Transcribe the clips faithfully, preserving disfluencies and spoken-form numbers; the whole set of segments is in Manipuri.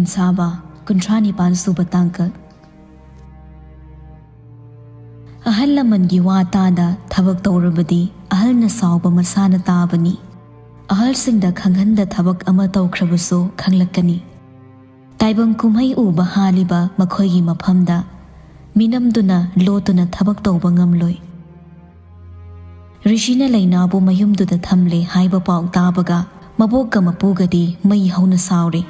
ꯁꯥꯕ ꯀꯨꯟꯊ꯭ꯔꯥ ꯅꯤꯄꯥꯟ ꯁꯨꯕ ꯇꯥꯡꯀꯛ꯫ ꯑꯍꯜ ꯂꯃꯟꯒꯤ ꯋꯥ ꯇꯥꯗ ꯊꯕꯛ ꯇꯧꯔꯕꯗꯤ ꯑꯍꯜꯅ ꯁꯥꯎꯕ ꯃꯁꯥꯅ ꯇꯥꯕꯅꯤ꯫ ꯑꯍꯜꯁꯤꯡꯗ ꯈꯪꯍꯟꯗ ꯊꯕꯛ ꯑꯃ ꯇꯧꯈ꯭ꯔꯕꯁꯨ ꯈꯪꯂꯛꯀꯅꯤ꯫ ꯇꯥꯏꯕꯪ ꯀꯨꯝꯍꯩ ꯎꯕ ꯍꯥꯜꯂꯤꯕ ꯃꯈꯣꯏꯒꯤ ꯃꯐꯝꯗ ꯃꯤꯅꯝꯗꯨꯅ ꯂꯣꯠꯇꯨꯅ ꯊꯕꯛ ꯇꯧꯕ ꯉꯝꯂꯣꯏ꯫ ꯔꯤꯁꯤꯅ ꯂꯩꯅꯥꯕꯨ ꯃꯌꯨꯝꯗꯨꯗ ꯊꯝꯂꯦ ꯍꯥꯏꯕ ꯄꯥꯎ ꯇꯥꯕꯒ ꯃꯕꯣꯛꯀ ꯃꯄꯨꯒꯗꯤ ꯃꯩ ꯍꯧꯅ ꯁꯥꯎꯔꯦ꯫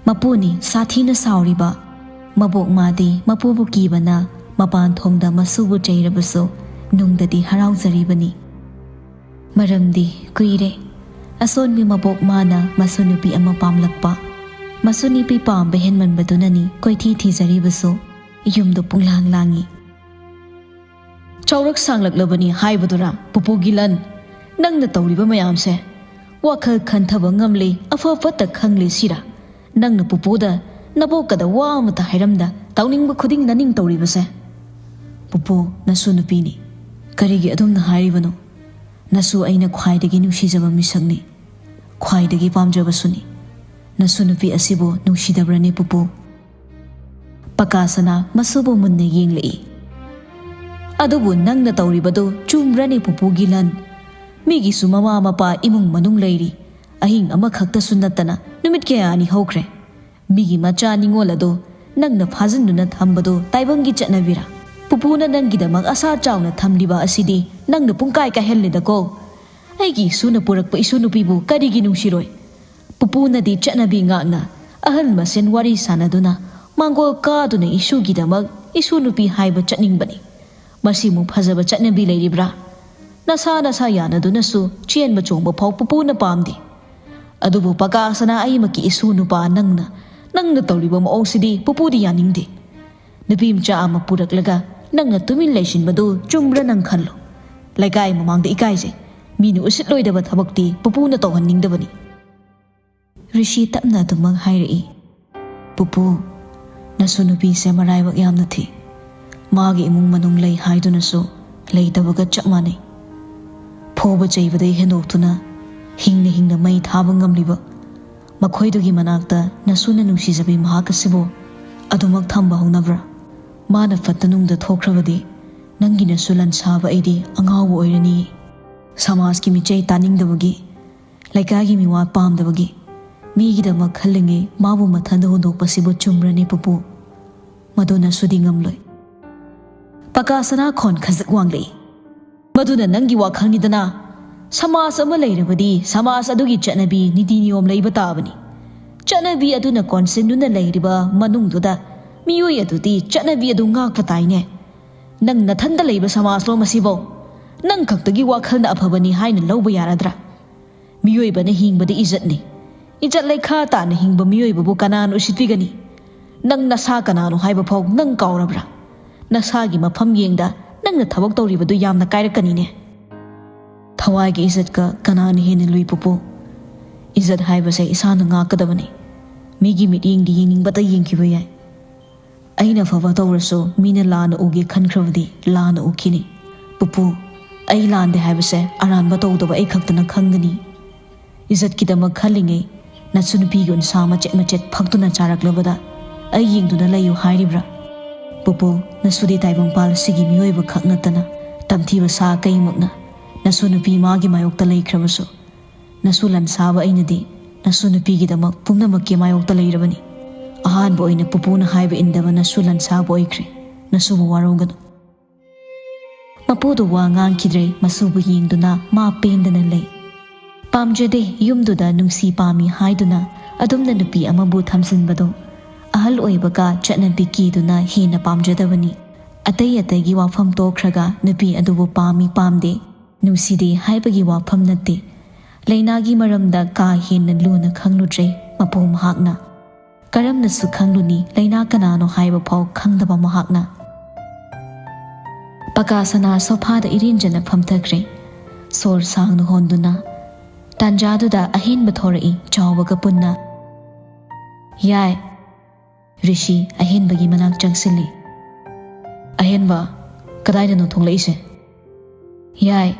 ꯃꯄꯨꯅꯤ ꯁꯥꯊꯤꯅ ꯁꯥꯎꯔꯤꯕ꯫ ꯃꯕꯣꯛ ꯃꯥꯗꯤ ꯃꯄꯨꯕꯨ ꯀꯤꯕꯅ ꯃꯄꯥꯟ ꯊꯣꯡꯗ ꯃꯁꯨꯕꯨ ꯆꯩꯔꯕꯁꯨ ꯅꯨꯡꯗꯗꯤ ꯍꯔꯥꯎꯖꯔꯤꯕꯅꯤ꯫ ꯃꯔꯝꯗꯤ ꯀꯨꯏꯔꯦ ꯑꯁꯣꯟꯕꯤ ꯃꯕꯣꯛ ꯃꯥꯅ ꯃꯁꯨ ꯅꯨꯄꯤ ꯑꯃ ꯄꯥꯝꯂꯛꯄ꯫ ꯃꯁꯨ ꯅꯨꯄꯤ ꯄꯥꯝꯕ ꯍꯦꯟꯃꯟꯕꯗꯨꯅꯅꯤ ꯀꯣꯏꯊꯤ ꯊꯤꯖꯔꯤꯕꯁꯨ꯫ ꯌꯨꯝꯗꯨ ꯄꯨꯡꯂꯥꯡ ꯂꯥꯡꯉꯤ꯫ ꯆꯥꯎꯔꯛ ꯁꯥꯡꯂꯛꯂꯕꯅꯤ ꯍꯥꯏꯕꯗꯨꯔꯥ ꯄꯨꯄꯨꯒꯤ ꯂꯟ? ꯅꯪꯅ ꯇꯧꯔꯤꯕ ꯃꯌꯥꯝꯁꯦ ꯋꯥꯈꯜ ꯈꯟꯊꯕ ꯉꯝꯂꯦ, ꯑꯐ ꯐꯠꯇ ꯈꯪꯂꯦ ꯁꯤꯔꯥ? ꯅꯪꯅ ꯄꯨꯄꯨꯗ ꯅꯕꯣꯛꯀꯗ ꯋꯥ ꯑꯃꯇ ꯍꯥꯏꯔꯝꯗ ꯇꯧꯅꯤꯡꯕ ꯈꯨꯗꯤꯡ ꯅꯅꯤꯡ ꯇꯧꯔꯤꯕꯁꯦ? ꯄꯨꯄꯨ, ꯅꯁꯨ ꯅꯨꯄꯤꯅꯤ꯫ ꯀꯔꯤꯒꯤ ꯑꯗꯨꯝꯅ ꯍꯥꯏꯔꯤꯕꯅꯣ? ꯅꯁꯨ ꯑꯩꯅ ꯈ꯭ꯋꯥꯏꯗꯒꯤ ꯅꯨꯡꯁꯤꯖꯕ ꯃꯤꯁꯛꯅꯤ, ꯈ꯭ꯋꯥꯏꯗꯒꯤ ꯄꯥꯝꯖꯕꯁꯨꯅꯤ꯫ ꯅꯁꯨ ꯅꯨꯄꯤ ꯑꯁꯤꯕꯨ ꯅꯨꯡꯁꯤꯗꯕ꯭ꯔꯅꯤ ꯄꯨꯄꯨ? ꯄꯀꯥꯁꯅꯥ ꯃꯁꯨꯕꯨ ꯃꯨꯟꯅ ꯌꯦꯡꯂꯛꯏ꯫ ꯑꯗꯨꯕꯨ ꯅꯪꯅ ꯇꯧꯔꯤꯕꯗꯨ ꯆꯨꯝꯕ꯭ꯔꯅꯤ ꯄꯨꯄꯨꯒꯤ ꯂꯟ? ꯃꯤꯒꯤꯁꯨ ꯃꯃꯥ ꯃꯄꯥ ꯏꯃꯨꯡ ꯃꯅꯨꯡ ꯂꯩꯔꯤ꯫ ꯑꯍꯤꯡ ꯑꯃꯈꯛꯇꯁꯨ ꯅꯠꯇꯅ ꯅꯨꯃꯤꯠ ꯀꯌꯥꯅꯤ ꯍꯧꯈ꯭ꯔꯦ꯫ ꯃꯤꯒꯤ ꯃꯆꯥ ꯅꯤꯉꯣꯜ ꯑꯗꯨ ꯅꯪꯅ ꯐꯥꯖꯤꯟꯗꯨꯅ ꯊꯝꯕꯗꯨ ꯇꯥꯏꯕꯪꯒꯤ ꯆꯠꯅꯕꯤꯔꯥ? ꯄꯨꯄꯨꯅ ꯅꯪꯒꯤꯗꯃꯛ ꯑꯁꯥ ꯆꯥꯎꯅ ꯊꯝꯂꯤꯕ ꯑꯁꯤꯗꯤ ꯅꯪꯅ ꯄꯨꯡꯀꯥꯏ ꯀꯥꯏꯍꯜꯂꯦꯗꯀꯣ꯫ ꯑꯩꯒꯤ ꯏꯁꯨꯅ ꯄꯨꯔꯛꯄ ꯏꯁꯨ ꯅꯨꯄꯤꯕꯨ ꯀꯔꯤꯒꯤ ꯅꯨꯡꯁꯤꯔꯣꯏ? ꯄꯨꯄꯨꯅꯗꯤ ꯆꯠꯅꯕꯤ ꯉꯥꯛꯅ ꯑꯍꯜ ꯃꯁꯦꯟ ꯋꯥꯔꯤ ꯁꯥꯟꯅꯗꯨꯅ ꯃꯥꯡꯒꯣꯜ ꯀꯥꯗꯨꯅ ꯏꯁꯨꯒꯤꯗꯃꯛ ꯏꯁꯨ ꯅꯨꯄꯤ ꯍꯥꯏꯕ ꯆꯠꯅꯤꯡꯕꯅꯤ꯫ ꯃꯁꯤꯃꯨꯛ ꯐꯖꯕ ꯆꯠꯅꯕꯤ ꯂꯩꯔꯤꯕ꯭ꯔꯥ? ꯅꯁꯥ ꯅꯁꯥ ꯌꯥꯅꯗꯨꯅꯁꯨ ꯆꯦꯟꯕ ꯆꯣꯡꯕ ꯐꯥꯎ ꯄꯨꯄꯨꯅ ꯄꯥꯝꯗꯦ꯫ ꯑꯗꯨꯕꯨ ꯄꯀꯥꯁꯅꯥ ꯑꯩꯃꯛꯀꯤ ꯏꯁꯨ ꯅꯨꯄꯥ ꯅꯪꯅ, ꯅꯪꯅ ꯇꯧꯔꯤꯕ ꯃꯑꯣꯡꯁꯤꯗꯤ ꯄꯨꯄꯨꯗꯤ ꯌꯥꯅꯤꯡꯗꯦ꯫ ꯅꯨꯄꯤ ꯃꯆꯥ ꯑꯃ ꯄꯨꯔꯛꯂꯒ ꯅꯪꯅ ꯇꯨꯃꯤꯟ ꯂꯩꯁꯤꯟꯕꯗꯨ ꯆꯨꯝꯕ꯭ꯔꯥ ꯅꯪ ꯈꯜꯂꯣ꯫ ꯂꯩꯀꯥꯏ ꯃꯃꯥꯡꯗ ꯏꯀꯥꯏꯖꯩ꯫ ꯃꯤꯅ ꯎꯁꯤꯠꯂꯣꯏꯗꯕ ꯊꯕꯛꯇꯤ ꯄꯨꯄꯨꯅ ꯇꯧꯍꯟꯅꯤꯡꯗꯕꯅꯤ꯫ ꯔꯤꯁꯤ ꯇꯞꯅ ꯑꯗꯨꯃꯛ ꯍꯥꯏꯔꯛꯏ꯫ ꯄꯨꯄꯨ, ꯅꯁꯨ ꯅꯨꯄꯤꯁꯦ ꯃꯔꯥꯏꯕꯛ ꯌꯥꯝꯅ ꯊꯤ꯫ ꯃꯥꯒꯤ ꯏꯃꯨꯡ ꯃꯅꯨꯡ ꯂꯩ ꯍꯥꯏꯗꯨꯅꯁꯨ ꯂꯩꯇꯕꯒ ꯆꯞ ꯃꯥꯟꯅꯩ꯫ ꯐꯨꯕ ꯆꯩꯕꯗꯩ ꯍꯦꯟꯗꯣꯛꯇꯨꯅ ꯍꯤꯡꯅ ꯍꯤꯡꯅ ꯃꯩ ꯊꯥꯕ ꯉꯝꯂꯤꯕ ꯑꯩꯈꯣꯏꯗꯨꯒꯤ ꯃꯅꯥꯛꯇ ꯅꯁꯨꯅ ꯅꯨꯡꯁꯤꯖꯕꯤ ꯃꯍꯥꯛ ꯑꯁꯤꯕꯨ ꯑꯗꯨꯃꯛ ꯊꯝꯕ ꯍꯧꯅꯕ꯭ꯔꯥ? ꯃꯥꯅ ꯐꯠꯇ ꯅꯨꯡꯗ ꯊꯣꯛꯈ꯭ꯔꯕꯗꯤ ꯅꯪꯒꯤ ꯅꯁꯨ ꯂꯟ ꯁꯥꯕ ꯑꯩꯗꯤ ꯑꯉꯥꯎꯕ ꯑꯣꯏꯔꯅꯤ꯫ ꯁꯃꯥꯖꯀꯤ ꯃꯤꯆꯩ ꯇꯥꯅꯤꯡꯗꯕꯒꯤ, ꯂꯩꯀꯥꯏꯒꯤ ꯃꯤꯋꯥ ꯄꯥꯝꯗꯕꯒꯤ, ꯃꯤꯒꯤꯗꯃꯛ ꯈꯜꯂꯤꯉꯩ ꯃꯥꯕꯨ ꯃꯊꯟꯗ ꯍꯨꯟꯗꯣꯛꯄꯁꯤꯕꯨ ꯆꯨꯝꯕ꯭ꯔꯅꯦ ꯄꯨꯄꯨ? ꯃꯗꯨ ꯅꯁꯨꯗꯤ ꯉꯝꯂꯣꯏ꯫ ꯄꯀꯥ ꯁꯅꯥꯈꯣꯟ ꯈꯖꯤꯛ ꯋꯥꯡꯂꯛꯏ꯫ ꯃꯗꯨꯅ ꯅꯪꯒꯤ ꯋꯥꯈꯜꯅꯤꯗꯅ꯫ ꯁꯃꯥꯖ ꯑꯃ ꯂꯩꯔꯕꯗꯤ ꯁꯃꯥꯖ ꯑꯗꯨꯒꯤ ꯆꯠꯅꯕꯤ, ꯅꯤꯇꯤ ꯅꯤꯌꯣꯝ ꯂꯩꯕ ꯇꯥꯕꯅꯤ꯫ ꯆꯠꯅꯕꯤ ꯑꯗꯨꯅ ꯀꯣꯟꯁꯤꯟꯗꯨꯅ ꯂꯩꯔꯤꯕ ꯃꯅꯨꯡꯗꯨꯗ ꯃꯤꯑꯣꯏ ꯑꯗꯨꯗꯤ ꯆꯠꯅꯕꯤ ꯑꯗꯨ ꯉꯥꯛꯄ ꯇꯥꯏꯅꯦ꯫ ꯅꯪ ꯅꯊꯟꯗ ꯂꯩꯕ ꯁꯃꯥꯖꯂꯣ ꯃꯁꯤꯕꯧ? ꯅꯪ ꯈꯛꯇꯒꯤ ꯋꯥꯈꯜꯅ ꯑꯐꯕꯅꯤ ꯍꯥꯏꯅ ꯂꯧꯕ ꯌꯥꯔꯗ꯭ꯔꯥ? ꯃꯤꯑꯣꯏꯕꯅ ꯍꯤꯡꯕꯗ ꯏꯖꯠꯅꯤ꯫ ꯏꯖꯠ ꯂꯩꯈꯥ ꯇꯥꯅ ꯍꯤꯡꯕ ꯃꯤꯑꯣꯏꯕꯕꯨ ꯀꯅꯥꯅ ꯎꯁꯤꯠꯄꯤꯒꯅꯤ? ꯅꯪ ꯅꯁꯥ ꯀꯅꯥꯅꯣ ꯍꯥꯏꯕ ꯐꯥꯎ ꯅꯪ ꯀꯥꯎꯔꯕ꯭ꯔꯥ? ꯅꯁꯥꯒꯤ ꯃꯐꯝ ꯌꯦꯡꯗ ꯅꯪꯅ ꯊꯕꯛ ꯇꯧꯔꯤꯕꯗꯨ ꯌꯥꯝꯅ ꯀꯥꯏꯔꯛꯀꯅꯤꯅꯦ꯫ ꯊꯋꯥꯏꯒꯤ ꯏꯖꯠꯀ ꯀꯅꯥꯅ ꯍꯦꯟꯅ ꯂꯨꯏ ꯄꯨꯄꯨ? ꯏꯖꯠ ꯍꯥꯏꯕꯁꯦ ꯏꯁꯥꯅ ꯉꯥꯛꯀꯗꯕꯅꯤ꯫ ꯃꯤꯒꯤ ꯃꯤꯠꯌꯦꯡꯗꯤ ꯌꯦꯡꯅꯤꯡꯕꯇ ꯌꯦꯡꯈꯤꯕ ꯌꯥꯏ꯫ ꯑꯩꯅ ꯐꯕ ꯇꯧꯔꯁꯨ ꯃꯤꯅ ꯂꯥꯟꯅ ꯎꯒꯦ ꯈꯟꯈ꯭ꯔꯕꯗꯤ ꯂꯥꯟꯅ ꯎꯈꯤꯅꯤ꯫ ꯄꯨꯄꯨ, ꯑꯩ ꯂꯥꯟꯗꯦ ꯍꯥꯏꯕꯁꯦ ꯑꯔꯥꯟꯕ ꯇꯧꯗꯕ ꯑꯩ ꯈꯛꯇꯅ ꯈꯪꯒꯅꯤ꯫ ꯏꯖꯠꯀꯤꯗꯃꯛ ꯈꯜꯂꯤꯉꯩ ꯅꯁꯨ ꯅꯨꯄꯤꯒꯤ ꯎꯟꯁꯥ ꯃꯆꯦꯠ ꯃꯆꯦꯠ ꯐꯛꯇꯨꯅ ꯆꯥꯔꯛꯂꯕꯗ ꯑꯩ ꯌꯦꯡꯗꯨꯅ ꯂꯩꯌꯨ ꯍꯥꯏꯔꯤꯕ꯭ꯔꯥ? ꯄꯨꯄꯨ, ꯅꯁꯨꯗꯤ ꯇꯥꯏꯕꯪꯄꯥꯜ ꯑꯁꯤꯒꯤ ꯃꯤꯑꯣꯏꯕ ꯈꯛ ꯅꯠꯇꯅ ꯇꯝꯊꯤꯕ ꯁꯥ ꯀꯩꯃꯛꯅ ꯅꯁꯨ ꯅꯨꯄꯤ ꯃꯥꯒꯤ ꯃꯥꯌꯣꯛꯇ ꯂꯩꯈ꯭ꯔꯕꯁꯨ, ꯅꯁꯨ ꯂꯟ ꯁꯥꯕ ꯑꯩꯅꯗꯤ ꯅꯁꯨ ꯅꯨꯄꯤꯒꯤꯗꯃꯛ ꯄꯨꯝꯅꯃꯛꯀꯤ ꯃꯥꯌꯣꯛꯇ ꯂꯩꯔꯕꯅꯤ꯫ ꯑꯍꯥꯟꯕ ꯑꯣꯏꯅ ꯄꯨꯄꯨꯅ ꯍꯥꯏꯕ ꯏꯟꯗꯕ ꯅꯁꯨ ꯂꯟ ꯁꯥꯕ ꯑꯣꯏꯈ꯭ꯔꯦ꯫ ꯅꯁꯨꯕꯨ ꯋꯥꯔꯧꯒꯅꯨ꯫ ꯃꯄꯨꯗꯨ ꯋꯥ ꯉꯥꯡꯈꯤꯗ꯭ꯔꯦ, ꯃꯁꯨꯕꯨ ꯌꯦꯡꯗꯨꯅ ꯃꯥ ꯄꯦꯟꯗꯅ ꯂꯩ꯫ ꯄꯥꯝꯖꯗꯦ ꯌꯨꯝꯗꯨꯗ ꯅꯨꯡꯁꯤ ꯄꯥꯝꯃꯤ ꯍꯥꯏꯗꯨꯅ ꯑꯗꯨꯝꯅ ꯅꯨꯄꯤ ꯑꯃꯕꯨ ꯊꯝꯖꯤꯟꯕꯗꯣ꯫ ꯑꯍꯜ ꯑꯣꯏꯕꯒ ꯆꯠꯅꯕꯤ ꯀꯤꯗꯨꯅ ꯍꯦꯟꯅ ꯄꯥꯝꯖꯗꯕꯅꯤ꯫ ꯑꯇꯩ ꯑꯇꯩꯒꯤ ꯋꯥꯐꯝ ꯇꯣꯛꯈ꯭ꯔꯒ ꯅꯨꯄꯤ ꯑꯗꯨꯕꯨ ꯄꯥꯝꯃꯤ ꯄꯥꯝꯗꯦ, ꯅꯨꯡꯁꯤꯗꯦ ꯍꯥꯏꯕꯒꯤ ꯋꯥꯐꯝ ꯅꯠꯇꯦ꯫ ꯂꯩꯅꯥꯒꯤ ꯃꯔꯝꯗ ꯀꯥ ꯍꯦꯟꯅ ꯂꯨꯅ ꯈꯪꯂꯨꯗ꯭ꯔꯦ ꯃꯄꯨ ꯃꯍꯥꯛꯅ꯫ ꯀꯔꯝꯅꯁꯨ ꯈꯪꯂꯨꯅꯤ ꯂꯩꯅꯥ ꯀꯅꯥꯅꯣ ꯍꯥꯏꯕ ꯐꯥꯎ ꯈꯪꯗꯕ ꯃꯍꯥꯛꯅ꯫ ꯄꯀꯥ ꯁꯅꯥ ꯁꯣꯐꯥꯗ ꯏꯔꯦꯟꯖꯅ ꯐꯝꯊꯈ꯭ꯔꯦ꯫ ꯁꯣꯔ ꯁꯥꯡꯅ ꯍꯣꯟꯗꯨꯅ꯫ ꯇꯥꯟꯖꯥꯗꯨꯗ ꯑꯍꯦꯟꯕ ꯊꯣꯔꯛꯏ ꯆꯥꯎꯕꯒ ꯄꯨꯟꯅ꯫ ꯌꯥꯏ꯫ ꯔꯤꯁꯤ ꯑꯍꯦꯟꯕꯒꯤ ꯃꯅꯥꯛ ꯆꯪꯁꯤꯜꯂꯤ꯫ ꯑꯍꯦꯟꯕ, ꯀꯗꯥꯏꯗꯅꯣ ꯊꯣꯛꯂꯛꯏꯁꯦ? ꯌꯥꯏ,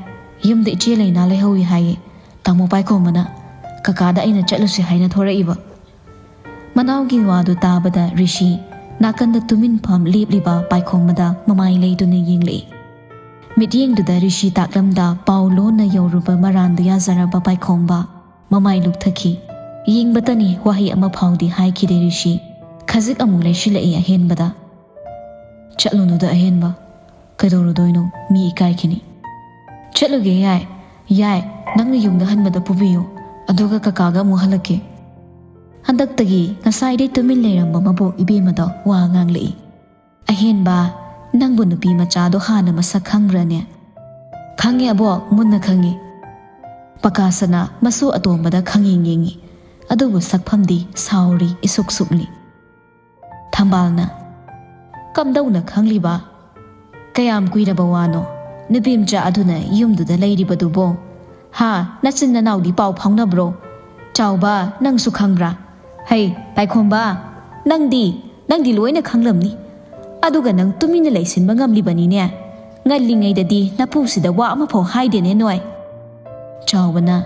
ꯌꯨꯝꯗ ꯏꯆꯦ ꯂꯩꯅꯥ ꯂꯩꯍꯧꯏ ꯍꯥꯏꯌꯦ꯫ ꯇꯥꯃꯣ ꯄꯥꯏꯈꯣꯝꯕꯅ ꯀꯀꯥꯗ ꯑꯩꯅ ꯆꯠꯂꯨꯁꯤ ꯍꯥꯏꯅ ꯊꯣꯔꯛꯏꯕ꯫ ꯃꯅꯥꯎꯒꯤ ꯋꯥꯗꯨ ꯇꯥꯕꯗ ꯔꯤꯁꯤ ꯅꯥꯀꯟꯗ ꯇꯨꯃꯤꯟ ꯐꯝ ꯂꯦꯞꯂꯤꯕ ꯄꯥꯏꯈꯣꯝꯕꯗ ꯃꯃꯥꯏ ꯂꯩꯗꯨꯅ ꯌꯦꯡꯂꯛꯏ꯫ ꯃꯤꯠꯌꯦꯡꯗꯨꯗ ꯔꯤꯁꯤ ꯇꯥꯛꯂꯝꯗ ꯄꯥꯎ ꯂꯣꯟꯅ ꯌꯧꯔꯨꯕ ꯃꯔꯥꯟꯗꯨ ꯌꯥꯖꯔꯕ ꯄꯥꯏꯈꯣꯝꯕ ꯃꯃꯥꯏ ꯂꯨꯛꯊꯈꯤ꯫ ꯌꯦꯡꯕꯇꯅꯤ, ꯋꯥꯍꯩ ꯑꯃ ꯐꯥꯎꯗꯤ ꯍꯥꯏꯈꯤꯗꯦ ꯔꯤꯁꯤ꯫ ꯈꯖꯤꯛ ꯑꯃꯨꯛ ꯂꯩꯁꯤꯜꯂꯛꯏ ꯑꯍꯦꯟꯕꯗ꯫ "ꯆꯠꯂꯨꯅꯨꯗ ꯑꯍꯦꯟꯕ, ꯀꯩꯗꯧꯔꯨꯗꯣꯏꯅꯣ? ꯃꯤ ꯏꯀꯥꯏꯈꯤꯅꯤ꯫" "ꯆꯠꯂꯨꯒꯦ ꯌꯥꯏ, ꯌꯥꯏ, ꯅꯪꯅ ꯌꯨꯝꯗ ꯍꯟꯕꯗ ꯄꯨꯕꯤꯌꯨ, ꯑꯗꯨꯒ ꯀꯀꯥꯒ ꯑꯃꯨꯛ ꯍꯜꯂꯛꯀꯦ꯫" ꯍꯟꯗꯛꯇꯒꯤ ꯉꯁꯥꯏꯗꯩ ꯇꯨꯃꯤꯟ ꯂꯩꯔꯝꯕ ꯃꯕꯣꯛ ꯏꯕꯦꯝꯃꯗꯣ ꯋꯥ ꯉꯥꯡꯂꯛꯏ꯫ "ꯑꯍꯦꯟꯕ, ꯅꯪꯕꯨ ꯅꯨꯄꯤ ꯃꯆꯥꯗꯣ ꯍꯥꯟꯅ ꯃꯁꯛ ꯈꯪꯕ꯭ꯔꯅꯦ?" "ꯈꯪꯉꯦ ꯑꯕꯣꯛ, ꯃꯨꯟꯅ ꯈꯪꯉꯦ꯫" ꯄꯀꯥꯁꯅ ꯃꯁꯨ ꯑꯇꯣꯝꯕꯗ ꯈꯪꯌꯦꯡ ꯌꯦꯡꯉꯤ, ꯑꯗꯨꯕꯨ ꯁꯛꯐꯝꯗꯤ ꯁꯥꯎꯔꯤ, ꯏꯁꯨꯛ ꯁꯨꯛꯂꯤ꯫ ꯊꯝꯕꯥꯜꯅ, "ꯀꯝꯗꯧꯅ ꯈꯪꯂꯤꯕ? ꯀꯌꯥꯝ ꯀꯨꯏꯔꯕ ꯋꯥꯅꯣ? ꯅꯨꯄꯤ ꯃꯆꯥ ꯑꯗꯨꯅ ꯌꯨꯝꯗꯨꯗ ꯂꯩꯔꯤꯕꯗꯨꯕꯣ? ꯍꯥ, ꯅꯆꯤꯟ ꯅꯅꯥꯎꯗꯤ ꯄꯥꯎ ꯐꯥꯎꯅꯕ꯭ꯔꯣ? ꯆꯥꯎꯕ, ꯅꯪꯁꯨ ꯈꯪꯕ꯭ꯔꯥ? ꯍꯩ, ꯄꯥꯏꯈꯣꯝꯕ, ꯅꯪꯗꯤ, ꯅꯪꯗꯤ ꯂꯣꯏꯅ ꯈꯪꯂꯝꯅꯤ꯫ ꯑꯗꯨꯒ ꯅꯪ ꯇꯨꯃꯤꯟꯅ ꯂꯩꯁꯤꯟꯕ ꯉꯝꯂꯤꯕꯅꯤꯅꯦ꯫ ꯉꯜꯂꯤꯉꯩꯗꯗꯤ ꯅꯄꯨꯁꯤꯗ ꯋꯥ ꯑꯃꯐꯥꯎ ꯍꯥꯏꯗꯦꯅꯦ ꯅꯣꯏ꯫" ꯆꯥꯎꯕꯅ,